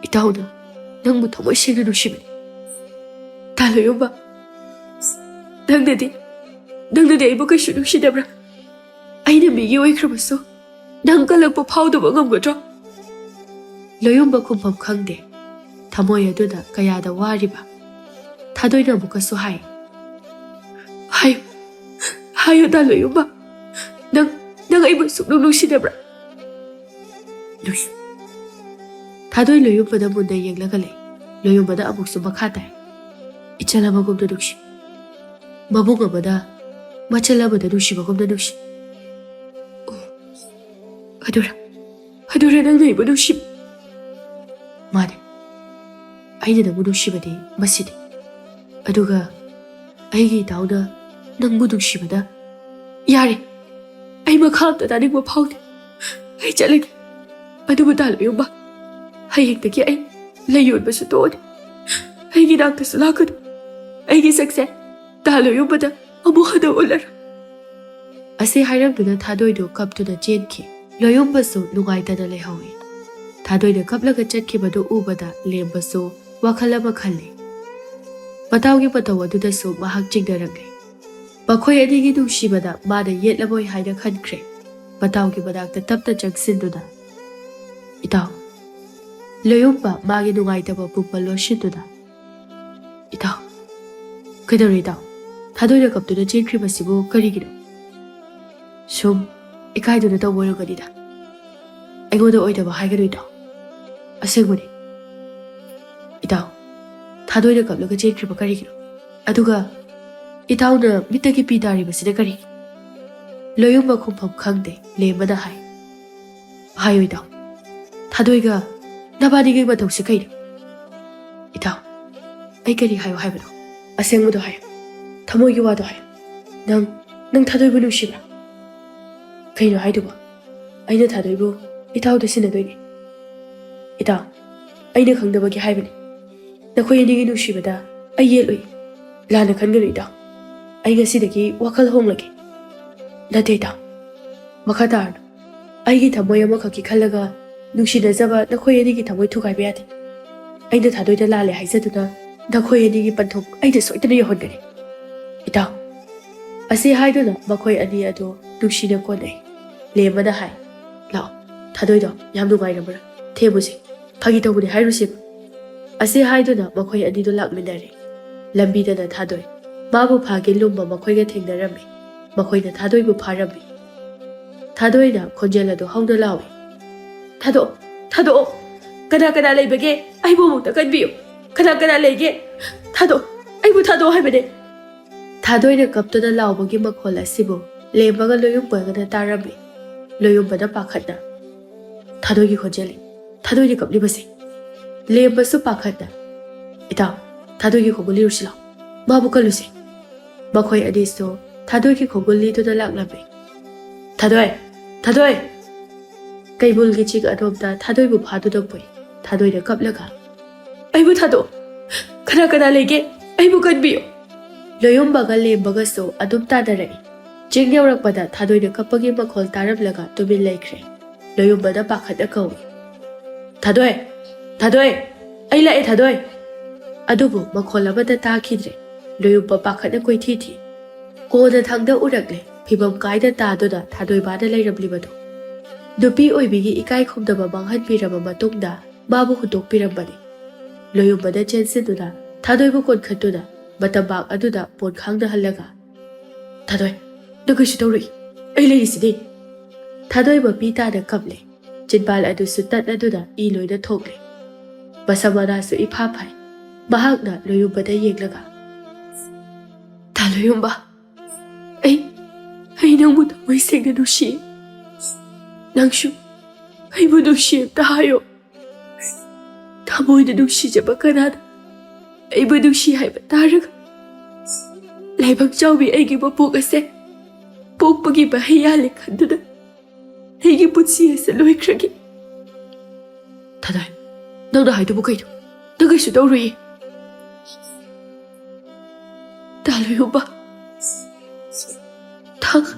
ꯏꯇꯥꯎꯅ ꯅꯪꯕꯨ ꯊꯃꯣꯏ ꯁꯦꯡꯅ ꯅꯨꯡꯁꯤꯕꯅꯤ꯫ ꯇꯥ ꯂꯣꯌꯨꯝꯕ, ꯅꯪꯅꯗꯤ ꯅꯪꯅꯗꯤ ꯑꯩꯕꯨ ꯀꯩꯁꯨ ꯅꯨꯡꯁꯤꯗꯕ꯭ꯔꯥ? ꯑꯩꯅ ꯃꯤꯒꯤ ꯑꯣꯏꯈ꯭ꯔꯕꯁꯨ ꯅꯪ ꯀꯜꯂꯛꯄ ꯐꯥꯎꯗꯕ ꯉꯝꯒꯗ꯭ꯔꯣ? ꯂꯣꯌꯨꯝꯕ ꯈꯨꯝꯐꯝ ꯈꯪꯗꯦ꯫ ꯊꯃꯣꯏ ꯑꯗꯨꯗ ꯀꯌꯥꯗ ꯋꯥꯔꯤꯕ꯫ ꯊꯥꯗꯣꯏꯅ ꯑꯃꯨꯛꯀꯁꯨ ꯍꯥꯏ, ꯍꯥꯏꯌꯨ, ꯍꯥꯏꯌꯨ ꯗꯥ ꯂꯣꯌꯨꯝꯕ, ꯅꯪ, ꯅꯪ ꯑꯩꯕꯨ ꯁꯨꯛꯅꯨꯡ ꯅꯨꯡꯁꯤꯗꯕ꯭ꯔꯥ? ꯅꯨꯡꯁꯤ꯫ ꯊꯥꯗꯣꯏ ꯂꯣꯌꯨꯝꯕꯗ ꯃꯨꯟꯅ ꯌꯦꯡꯂꯒ ꯂꯩ꯫ ꯂꯣꯌꯨꯝꯕꯗ ꯑꯃꯨꯛꯁꯨ ꯃꯈꯥ ꯇꯥꯏ, ꯏꯆꯜ ꯑꯃꯒꯨꯝꯅ ꯅꯨꯡꯁꯤ, ꯃꯕꯨꯡ ꯑꯃꯗ, ꯃꯆꯜ ꯑꯃꯗ ꯅꯨꯡꯁꯤꯕꯒꯨꯝꯅ ꯅꯨꯡꯁꯤ꯫ ꯑꯣ, ꯑꯗꯨꯔ, ꯑꯗꯨꯔ ꯅꯪꯅ ꯑꯩꯕꯨ ꯅꯨꯡꯁꯤ? ꯃꯥꯅꯦ, ꯑꯩꯅ ꯅꯪꯕꯨ ꯅꯨꯡꯁꯤꯕꯗꯤ ꯃꯁꯤꯅꯤ꯫ ꯑꯗꯨꯒ ꯑꯩꯒꯤ ꯏꯇꯥꯎꯅ ꯅꯪꯕꯨ ꯅꯨꯡꯁꯤꯕꯗ, ꯌꯥꯔꯦ, ꯑꯩ ꯃꯈꯥ ꯑꯝꯇ ꯇꯥꯅꯤꯡꯕ ꯐꯥꯎꯗꯦ꯫ ꯑꯩ ꯆꯠꯂꯒꯦ꯫ ꯑꯗꯨꯕꯨ ꯗꯥ ꯂꯣꯌꯨꯝꯕ, ꯍꯌꯦꯡꯗꯒꯤ ꯑꯩ ꯂꯩ ꯌꯣꯟꯕꯁꯨ ꯇꯣꯛꯑꯅꯤ꯫ ꯑꯩꯒꯤ ꯅꯥꯛꯇꯁꯨ ꯂꯥꯛꯀꯅꯨ꯫ ꯑꯩꯒꯤ ꯁꯛꯁꯦ ꯗꯥ ꯂꯣꯌꯨꯝꯕꯗ ꯑꯃꯨꯛ ꯍꯟꯅ ꯎꯠꯂꯔꯣꯏ꯫ ꯑꯁꯤ ꯍꯥꯏꯔꯝꯗꯨꯅ ꯊꯥꯗꯣꯏꯗꯨ ꯀꯞꯇꯨꯅ ꯆꯦꯟꯈꯤ꯫ ꯂꯣꯌꯨꯝꯕꯁꯨ ꯅꯨꯡꯉꯥꯏꯇꯅ ꯂꯩꯍꯧꯏ꯫ ꯊꯥꯗꯣꯏꯅ ꯀꯞꯂꯒ ꯆꯠꯈꯤꯕꯗꯨ ꯎꯕꯗ ꯂꯦꯝꯕꯁꯨ ꯋꯥꯈꯜ ꯑꯃ ꯈꯜꯂꯤ꯫ ꯃꯇꯥꯎꯒꯤ ꯃꯇꯧ ꯑꯗꯨꯗꯁꯨ ꯃꯍꯥꯛ ꯆꯤꯡꯅꯔꯝꯂꯦ꯫ ꯃꯈꯣꯏ ꯑꯅꯤꯒꯤ ꯅꯨꯡꯁꯤꯕꯗ ꯃꯥꯅ ꯌꯦꯠꯂꯕꯣꯏ ꯍꯥꯏꯅ ꯈꯟꯈ꯭ꯔꯦ꯫ ꯃꯇꯥꯎꯒꯤ ꯃꯅꯥꯛꯇ ꯇꯞꯅ ꯆꯪꯁꯤꯟꯗꯨꯅ, "ꯏꯇꯥꯎ꯫" ꯂꯣꯌꯨꯝꯕ ꯃꯥꯒꯤ ꯅꯨꯡꯉꯥꯏꯇꯕ ꯄꯨꯝꯕ ꯂꯣꯠꯁꯤꯟꯗꯨꯅ, "ꯏꯇꯥꯎ꯫" "ꯀꯩꯗꯧꯔꯦ ꯏꯇꯥꯎ? ꯊꯥꯗꯣꯏꯅ ꯀꯞꯇꯨꯅ ꯆꯦꯟꯈ꯭ꯔꯤꯕꯁꯤꯕꯨ ꯀꯔꯤꯒꯤꯅꯣ?" "ꯁꯨꯝ ꯏꯀꯥꯏꯗꯨꯅ ꯇꯧꯕ ꯑꯣꯏꯔꯝꯒꯅꯤꯗ꯫ ꯑꯩꯉꯣꯟꯗ ꯑꯣꯏꯗꯕ ꯍꯥꯏꯒꯅꯨ ꯏꯇꯥꯎ꯫ ꯑꯁꯦꯡꯕꯅꯤ꯫ ꯏꯇꯥꯎ, ꯊꯥꯗꯣꯏꯅ ꯀꯞꯂꯒ ꯆꯦꯟꯈ꯭ꯔꯤꯕ ꯀꯔꯤꯒꯤꯅꯣ? ꯑꯗꯨꯒ ꯏꯇꯥꯎꯅ ꯃꯤꯠꯇꯒꯤ ꯄꯤ ꯇꯥꯔꯤꯕꯁꯤꯅ ꯀꯔꯤ?" ꯂꯣꯌꯨꯝꯕ ꯈꯨꯝꯐꯝ ꯈꯪꯗꯦ꯫ ꯂꯦꯝꯕꯅ ꯍꯥꯏ, "ꯍꯥꯏꯌꯨ ꯏꯇꯥꯎ, ꯊꯥꯗꯣꯏꯒ ꯅꯕꯥꯅꯤꯒꯤ ꯃꯇꯧꯁꯦ ꯀꯩꯅꯣ?" "ꯏꯇꯥꯎ, ꯑꯩ ꯀꯔꯤ ꯍꯥꯏꯌꯨ ꯍꯥꯏꯕꯅꯣ? ꯑꯁꯦꯡꯕꯗꯣ ꯍꯥꯏꯌꯨ꯫ ꯊꯃꯣꯏꯒꯤ ꯋꯥꯗꯣ ꯍꯥꯏꯌꯨ꯫ ꯅꯪ, ꯅꯪ ꯊꯥꯗꯣꯏꯕꯨ ꯅꯨꯡꯁꯤꯕ꯭ꯔꯥ?" "ꯀꯩꯅꯣ ꯍꯥꯏꯗꯨꯕꯣ? ꯑꯩꯅ ꯊꯥꯗꯣꯏꯕꯨ ꯏꯇꯥꯎꯗ ꯁꯤꯟꯅꯗꯣꯏꯅꯤ꯫ ꯏꯇꯥꯎ, ꯑꯩꯅ ꯈꯪꯗꯕꯒꯤ ꯍꯥꯏꯕꯅꯤ꯫ ꯅꯈꯣꯏ ꯑꯅꯤꯒꯤ ꯅꯨꯡꯁꯤꯕꯗ ꯑꯩ ꯌꯦꯠꯂꯨꯏ꯫ ꯂꯥꯟꯅ ꯈꯟꯒꯅꯨ ꯏꯇꯥꯎ꯫ ꯑꯩ ꯉꯁꯤꯗꯒꯤ ꯋꯥꯈꯜ ꯍꯣꯡꯂꯒꯦ꯫" "ꯅꯠꯇꯦ ꯏꯇꯥꯎ, ꯃꯈꯥ ꯇꯥꯔꯅꯨ꯫ ꯑꯩꯒꯤ ꯊꯃꯣꯏ ꯑꯃꯈꯛꯀꯤ ꯈꯜꯂꯒ ꯅꯨꯡꯁꯤꯅꯖꯕ ꯅꯈꯣꯏ ꯑꯅꯤꯒꯤ ꯊꯃꯣꯏ ꯊꯨꯒꯥꯏꯕ ꯌꯥꯗꯦ꯫ ꯑꯩꯅ ꯊꯥꯗꯣꯏꯗ ꯂꯥꯜꯂꯦ ꯍꯥꯏꯖꯗꯨꯅ ꯅꯈꯣꯏ ꯑꯅꯤꯒꯤ ꯄꯟꯊꯨꯡ ꯑꯩꯅ ꯁꯣꯏꯗꯅ ꯌꯧꯍꯟꯒꯅꯤ꯫ ꯏꯇꯥꯎ, ꯑꯁꯤ ꯍꯥꯏꯗꯨꯅ ꯃꯈꯣꯏ ꯑꯅꯤ ꯑꯗꯨ ꯅꯨꯡꯁꯤꯅ ꯀꯣꯟꯅꯩ꯫ ꯂꯦꯝꯕꯅ ꯍꯥꯏ, "ꯂꯥꯛꯑꯣ, ꯊꯥꯗꯣꯏꯗꯣ ꯌꯥꯝ ꯅꯨꯡꯉꯥꯏꯔꯝꯃꯔꯣꯏ, ꯊꯦꯝꯃꯨꯁꯤ, ꯐꯥꯒꯤ ꯇꯧꯕꯅꯤ ꯍꯥꯏꯔꯨꯁꯦꯕ"꯫ ꯑꯁꯤ ꯍꯥꯏꯗꯨꯅ ꯃꯈꯣꯏ ꯑꯅꯤꯗꯨ ꯂꯥꯛꯃꯤꯟꯅꯔꯦ꯫ ꯂꯝꯕꯤꯗꯅ ꯊꯥꯗꯣꯏ ꯃꯥꯕꯨ ꯐꯥꯒꯦ ꯂꯨꯝꯕ ꯃꯈꯣꯏꯒ ꯊꯦꯡꯅꯔꯝꯃꯤ꯫ ꯃꯈꯣꯏꯅ ꯊꯥꯗꯣꯏꯕꯨ ꯐꯥꯔꯝꯃꯤ꯫ ꯊꯥꯗꯣꯏꯅ ꯈꯣꯟꯖꯦꯜ ꯑꯗꯨ ꯍꯧꯅ ꯂꯥꯎꯏ, "ꯊꯥꯗꯣꯛꯑꯣ, ꯊꯥꯗꯣꯛꯑꯣ! ꯀꯅꯥ ꯀꯅꯥ ꯂꯩꯕꯒꯦ? ꯑꯩꯕꯨ ꯑꯃꯨꯛꯇ ꯀꯟꯕꯤꯌꯨ! ꯀꯅꯥ ꯀꯅꯥ ꯂꯩꯒꯦ? ꯊꯥꯗꯣꯛꯑꯣ! ꯑꯩꯕꯨ ꯊꯥꯗꯣꯛꯑꯣ ꯍꯥꯏꯕꯅꯦ!" ꯊꯥꯗꯣꯏꯅ ꯀꯞꯇꯨꯅ ꯂꯥꯎꯕꯒꯤ ꯃꯈꯣꯜ ꯑꯁꯤꯕꯨ ꯂꯦꯝꯕꯒ ꯂꯣꯌꯨꯝꯕꯒꯅ ꯇꯥꯔꯝꯃꯤ꯫ ꯂꯣꯌꯨꯝꯕꯅ ꯄꯥꯈꯠꯅ, "ꯊꯥꯗꯣꯏꯒꯤ ꯈꯣꯟꯖꯦꯜꯅꯤ, ꯊꯥꯗꯣꯏꯅ ꯀꯞꯂꯤꯕꯁꯦ!" ꯂꯦꯝꯕꯁꯨ ꯄꯥꯈꯠꯅ, "ꯏꯇꯥꯎ, ꯊꯥꯗꯣꯏꯒꯤ ꯈꯣꯡꯒꯨꯜ ꯂꯤꯔꯨꯁꯤ ꯂꯥꯎ, ꯃꯥꯕꯨ ꯀꯜꯂꯨꯁꯦ!" ꯃꯈꯣꯏ ꯑꯅꯤꯁꯨ ꯊꯥꯗꯣꯏꯒꯤ ꯈꯣꯡꯒꯨꯜ ꯂꯤꯗꯨꯅ ꯂꯥꯛꯂꯝꯃꯤ꯫ "ꯊꯥꯗꯣꯏ! ꯊꯥꯗꯣꯏ!" ꯀꯩꯕꯨꯜꯒꯤ ꯆꯤꯡ ꯑꯗꯣꯝꯗ ꯊꯥꯗꯣꯏꯕꯨ ꯐꯥꯗꯨꯅ ꯄꯨꯏ꯫ ꯊꯥꯗꯣꯏꯅ ꯀꯞꯂꯒ, "ꯑꯩꯕꯨ ꯊꯥꯗꯣꯛꯑꯣ! ꯀꯅꯥ ꯀꯅꯥ ꯂꯩꯒꯦ? ꯑꯩꯕꯨ ꯀꯟꯕꯤꯌꯨ!" ꯂꯣꯌꯨꯝꯕꯒ ꯂꯦꯝꯕꯒꯁꯨ ꯑꯗꯨꯝ ꯇꯥꯟꯅꯔꯛꯏ꯫ ꯆꯤꯡ ꯌꯧꯔꯛꯄꯗ ꯊꯥꯗꯣꯏꯅ ꯀꯞꯄꯒꯤ ꯃꯈꯣꯜ ꯇꯥꯔꯝꯂꯒ ꯇꯨꯃꯤꯟ ꯂꯩꯈ꯭ꯔꯦ꯫ ꯂꯣꯌꯨꯝꯕꯅ ꯄꯥꯈꯠꯅ ꯀꯧꯏ, "ꯊꯥꯗꯣꯏ! ꯊꯥꯗꯣꯏ! ꯑꯩ ꯂꯥꯛꯑꯦ, ꯊꯥꯗꯣꯏ!" ꯑꯗꯨꯕꯨ ꯃꯈꯣꯜ ꯑꯃꯠꯇ ꯇꯥꯈꯤꯗ꯭ꯔꯦ꯫ ꯂꯣꯌꯨꯝꯕ ꯄꯥꯈꯠꯅ ꯀꯣꯏꯊꯤ ꯊꯤ꯫ ꯀꯣꯟꯅꯊꯪꯗ ꯎꯔꯛꯂꯦ, ꯐꯤꯕꯝ ꯀꯥꯏꯗ ꯇꯥꯗꯨꯅ ꯊꯥꯗꯣꯏꯕꯥꯅ ꯂꯩꯔꯝꯂꯤꯕꯗꯨ꯫ ꯅꯨꯄꯤ ꯑꯣꯏꯕꯤꯒꯤ ꯏꯀꯥꯏ ꯈꯨꯝꯅꯕ ꯃꯥꯡꯍꯟꯕꯤꯔꯕ ꯃꯇꯨꯡꯗ ꯃꯥꯕꯨ ꯍꯨꯟꯗꯣꯛꯄꯤꯔꯝꯕꯅꯤ꯫ ꯂꯣꯌꯨꯝꯕꯅ ꯆꯦꯟꯁꯤꯟꯗꯨꯅ ꯊꯥꯗꯣꯏꯕꯨ ꯀꯣꯟꯈꯠꯇꯨꯅ ꯃꯇꯝꯕꯥꯛ ꯑꯗꯨꯗ ꯄꯣꯟꯈꯥꯡꯅꯍꯜꯂꯒ, "ꯊꯥꯗꯣꯏ, ꯅꯪ ꯀꯩꯁꯨ ꯇꯧꯔꯣꯏ, ꯑꯩ ꯂꯩꯔꯤꯁꯤꯗꯤ!" ꯊꯥꯗꯣꯏ ꯃꯄꯤ ꯇꯥꯅ ꯀꯞꯂꯦ꯫ ꯆꯤꯟꯕꯥꯜ ꯑꯗꯨꯁꯨ ꯇꯠꯂꯗꯨꯅ ꯏ ꯂꯣꯏꯅ ꯊꯣꯛꯂꯦ꯫ ꯃꯁꯝ ꯃꯅꯥꯁꯨ ꯏꯐꯥ ꯐꯥꯏ꯫ ꯃꯍꯥꯛꯅ ꯂꯣꯌꯨꯝꯕꯗ ꯌꯦꯡꯂꯒ, "ꯇꯥ ꯂꯣꯌꯨꯝꯕ, ꯑꯩ, ꯑꯩ ꯅꯪꯕꯨ ꯊꯃꯣꯏ ꯁꯦꯡꯅ ꯅꯨꯡꯁꯤꯌꯦ꯫ ꯅꯪꯁꯨ ꯑꯩꯕꯨ ꯅꯨꯡꯁꯤ ꯑꯝꯇ ꯍꯥꯏꯌꯣ꯫ ꯊꯃꯣꯏꯅ ꯅꯨꯡꯁꯤꯖꯕ ꯀꯅꯥꯅ ꯑꯩꯕꯨ ꯅꯨꯡꯁꯤ ꯍꯥꯏꯕ ꯇꯥꯔꯒ, ꯂꯥꯏꯕꯛ ꯆꯥꯎꯕꯤ ꯑꯩꯒꯤ ꯃꯄꯣꯛ ꯑꯁꯦ ꯄꯣꯛꯄꯒꯤ ꯃꯍꯩ ꯌꯥꯜꯂꯦ ꯈꯟꯗꯨꯅ ꯑꯩꯒꯤ ꯄꯨꯟꯁꯤ ꯑꯁꯦ ꯂꯣꯏꯈ꯭ꯔꯒꯦ?" "ꯊꯥꯗꯣꯏ, ꯅꯪꯅ ꯍꯥꯏꯗꯨꯕꯨ ꯀꯩꯅꯣ? ꯅꯪ ꯀꯩꯁꯨ ꯇꯧꯔꯣꯏꯌꯦ꯫ ꯇꯥ ꯂꯣꯌꯨꯝꯕ, ꯊꯥꯡ,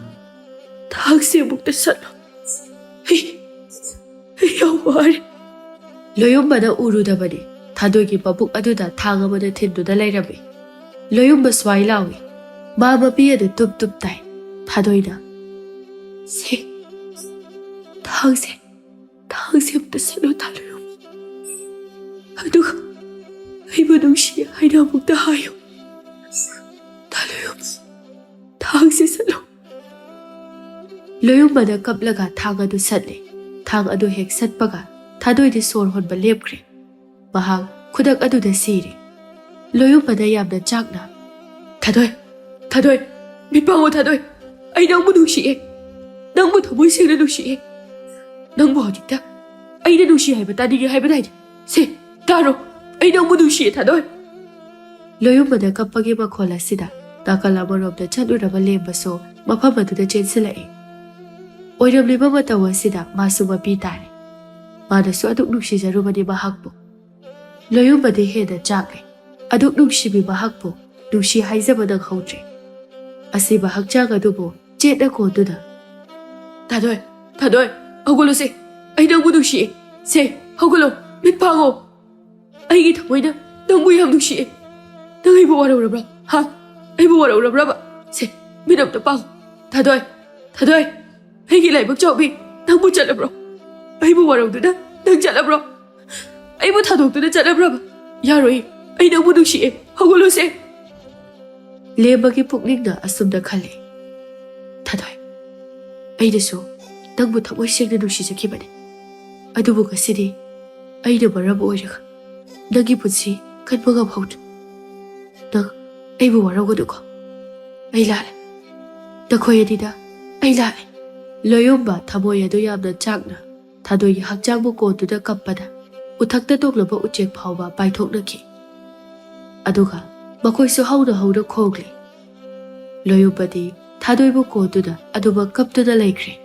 ꯊꯥꯡꯁꯦ ꯑꯃꯨꯛꯇ ꯁꯠꯂꯣ꯫ ꯑꯩ, ꯑꯩ ꯌꯥꯝ ꯋꯥꯔꯦ꯫" ꯂꯣꯌꯨꯝꯕꯅ ꯎꯔꯨꯗꯕꯅꯤ, ꯊꯥꯗꯣꯏꯒꯤ ꯃꯕꯨꯛ ꯑꯗꯨꯗ ꯊꯥꯡ ꯑꯃꯅ ꯊꯤꯟꯗꯨꯅ ꯂꯩꯔꯝꯃꯤ꯫ ꯂꯣꯌꯨꯝꯕ ꯁ꯭ꯋꯥꯏ ꯂꯥꯎꯏ, ꯃꯥ ꯃꯄꯤ ꯑꯗꯨ ꯇꯨꯞ ꯇꯨꯞ ꯇꯥꯏ꯫ ꯊꯥꯗꯣꯏꯅ, "ꯁꯦ, ꯊꯥꯡꯁꯦ, ꯊꯥꯡꯁꯦ ꯑꯝꯇ ꯁꯠꯂꯣ ꯊꯥꯗꯣꯏ꯫ ꯑꯗꯨꯒ ꯑꯩꯕꯨ ꯅꯨꯡꯁꯤ ꯍꯥꯏꯅ ꯑꯃꯨꯛꯇ ꯍꯥꯏꯌꯨ꯫ ꯊꯥꯗꯣꯏ, ꯊꯥꯡꯁꯦ ꯁꯠꯂꯣ꯫" ꯂꯣꯌꯨꯝꯕꯅ ꯀꯞꯂꯒ ꯊꯥꯡ ꯑꯗꯨ ꯁꯠꯂꯦ꯫ ꯊꯥꯡ ꯑꯗꯨ ꯍꯦꯛ ꯁꯠꯄꯒ ꯊꯥꯗꯣꯏꯗꯤ ꯁꯣꯔ ꯍꯣꯟꯕ ꯂꯦꯞꯈ꯭ꯔꯦ꯫ ꯃꯍꯥꯛ ꯈꯨꯗꯛ ꯑꯗꯨꯗ ꯁꯤꯔꯦ꯫ ꯂꯣꯌꯨꯝꯕꯅ ꯌꯥꯝꯅ ꯆꯥꯛꯅ, "ꯊꯥꯗꯣꯏ, ꯊꯥꯗꯣꯏ, ꯃꯤꯠ ꯄꯥꯡꯉꯣ ꯊꯥꯗꯣꯏ꯫ ꯑꯩ ꯅꯪꯕꯨ ꯅꯨꯡꯁꯤꯑꯦ꯫ ꯅꯪꯕꯨ ꯊꯃꯣꯏ ꯁꯦꯡꯅ ꯅꯨꯡꯁꯤꯑꯦ꯫ ꯅꯪꯕꯨ ꯍꯧꯖꯤꯛꯇ ꯑꯩꯅ ꯅꯨꯡꯁꯤ ꯍꯥꯏꯕ ꯇꯥꯅꯤꯡꯉꯦ ꯍꯥꯏꯕꯗꯥꯏꯅꯦ? ꯁꯦ, ꯇꯥꯔꯣ, ꯑꯩ ꯅꯪꯕꯨ ꯅꯨꯡꯁꯤꯑꯦ ꯊꯥꯗꯣꯏ꯫" ꯂꯣꯌꯨꯝꯕꯅ ꯀꯞꯄꯒꯤ ꯃꯈꯣꯜ ꯑꯁꯤꯗ ꯅꯥꯀꯜ ꯑꯃꯔꯣꯝꯗ ꯆꯠꯂꯨꯔꯕ ꯂꯦꯝꯕꯁꯨ ꯃꯐꯝ ꯑꯗꯨꯗ ꯆꯦꯟꯁꯤꯜꯂꯛꯏ꯫ ꯑꯣꯏꯔꯝꯂꯤꯕ ꯃꯇꯧ ꯑꯁꯤꯗ ꯃꯥꯁꯨ ꯃꯄꯤ ꯇꯥꯔꯦ꯫ ꯃꯥꯅꯁꯨ ꯑꯗꯨꯛ ꯅꯨꯡꯁꯤꯖꯔꯨꯕꯅꯤ ꯃꯍꯥꯛꯄꯨ꯫ ꯂꯣꯌꯨꯝꯕꯗꯤ ꯍꯦꯟꯅ ꯆꯥꯛꯂꯦ꯫ ꯑꯗꯨꯛ ꯅꯨꯡꯁꯤꯕꯤ ꯃꯍꯥꯛꯄꯨ ꯅꯨꯡꯁꯤ ꯍꯥꯏꯖꯕ ꯅꯪꯍꯧꯗ꯭ꯔꯦ꯫ ꯑꯁꯤꯕ ꯍꯛꯆꯥꯡ ꯑꯗꯨꯕꯨ ꯆꯦꯠꯅ ꯀꯣꯟꯗꯨꯅ, "ꯊꯥꯗꯣꯏ, ꯊꯥꯗꯣꯏ, ꯍꯧꯒꯠꯂꯨꯁꯦ꯫ ꯑꯩ ꯅꯪꯕꯨ ꯅꯨꯡꯁꯤꯑꯦ꯫ ꯁꯦ, ꯍꯧꯒꯠꯂꯣ, ꯃꯤꯠ ꯄꯥꯡꯉꯣ꯫ ꯑꯩꯒꯤ ꯊꯃꯣꯏꯅ ꯅꯪꯕꯨ ꯌꯥꯝ ꯅꯨꯡꯁꯤꯑꯦ꯫ ꯅꯪ ꯑꯩꯕꯨ ꯋꯥꯔꯧꯔꯕ꯭ꯔꯥ? ꯍꯥ? ꯑꯩꯕꯨ ꯋꯥꯔꯧꯔꯕ꯭ꯔꯕ? ꯁꯦ, ꯃꯤꯠ ꯑꯝꯇ ꯄꯥꯡꯉꯨ꯫ ꯊꯥꯗꯣꯏ, ꯊꯥꯗꯣꯏ, ꯑꯩꯒꯤ ꯂꯥꯏꯕꯛ ꯆꯥꯎꯕꯤ, ꯅꯪꯕꯨ ꯆꯠꯂꯕ꯭ꯔꯣ? ꯑꯩꯕꯨ ꯋꯥꯔꯧꯗꯨꯅ ꯅꯪ ꯆꯠꯂꯕ꯭ꯔꯣ? ꯑꯩꯕꯨ ꯊꯥꯗꯣꯛꯇꯨꯅ ꯆꯠꯂꯕ꯭ꯔꯕ? ꯌꯥꯔꯣꯏ, ꯑꯩ ꯅꯪꯕꯨ ꯅꯨꯡꯁꯤꯑꯦ, ꯍꯧꯒꯠꯂꯨꯁꯦ꯫" ꯂꯦꯝꯕꯒꯤ ꯄꯨꯛꯅꯤꯡꯅ ꯑꯁꯨꯝꯅ ꯈꯜꯂꯤ, "ꯊꯥꯗꯣꯏ, ꯑꯩꯅꯁꯨ ꯅꯪꯕꯨ ꯊꯃꯣꯏ ꯁꯦꯡꯅ ꯅꯨꯡꯁꯤꯖꯈꯤꯕꯅꯤ꯫ ꯑꯗꯨꯕꯨ ꯉꯁꯤꯗꯤ ꯑꯩꯅ ꯃꯔꯝ ꯑꯣꯏꯔꯒ ꯅꯪꯒꯤ ꯄꯨꯟꯁꯤ ꯀꯟꯕ ꯉꯝꯍꯧꯗ꯭ꯔꯦ꯫ ꯅꯪ ꯑꯩꯕꯨ ꯋꯥꯔꯧꯒꯅꯨꯀꯣ꯫ ꯑꯩ ꯂꯥꯜꯂꯦ꯫ ꯅꯈꯣꯏ ꯑꯅꯤꯗ ꯑꯩ ꯂꯥꯜꯂꯦ꯫" ꯂꯣꯌꯨꯝꯕ ꯊꯃꯣꯏ ꯑꯗꯨ ꯌꯥꯝꯅ ꯆꯥꯛꯅ ꯊꯥꯗꯣꯏꯒꯤ ꯍꯛꯆꯥꯡꯕꯨ ꯀꯣꯟꯗꯨꯅ ꯀꯞꯄꯗ ꯎꯊꯛꯇ ꯇꯣꯡꯂꯕ ꯎꯆꯦꯛ ꯐꯥꯎꯕ ꯄꯥꯏꯊꯣꯛꯅꯈꯤ꯫ ꯑꯗꯨꯒ ꯃꯈꯣꯏꯁꯨ ꯍꯧꯅ ꯍꯧꯅ ꯈꯣꯡꯂꯤ꯫ ꯂꯣꯌꯨꯝꯕꯗꯤ ꯊꯥꯗꯣꯏꯕꯨ ꯀꯣꯟꯗꯨꯅ ꯑꯗꯨꯃꯛ ꯀꯞꯇꯨꯅ ꯂꯩꯈ꯭ꯔꯦ꯫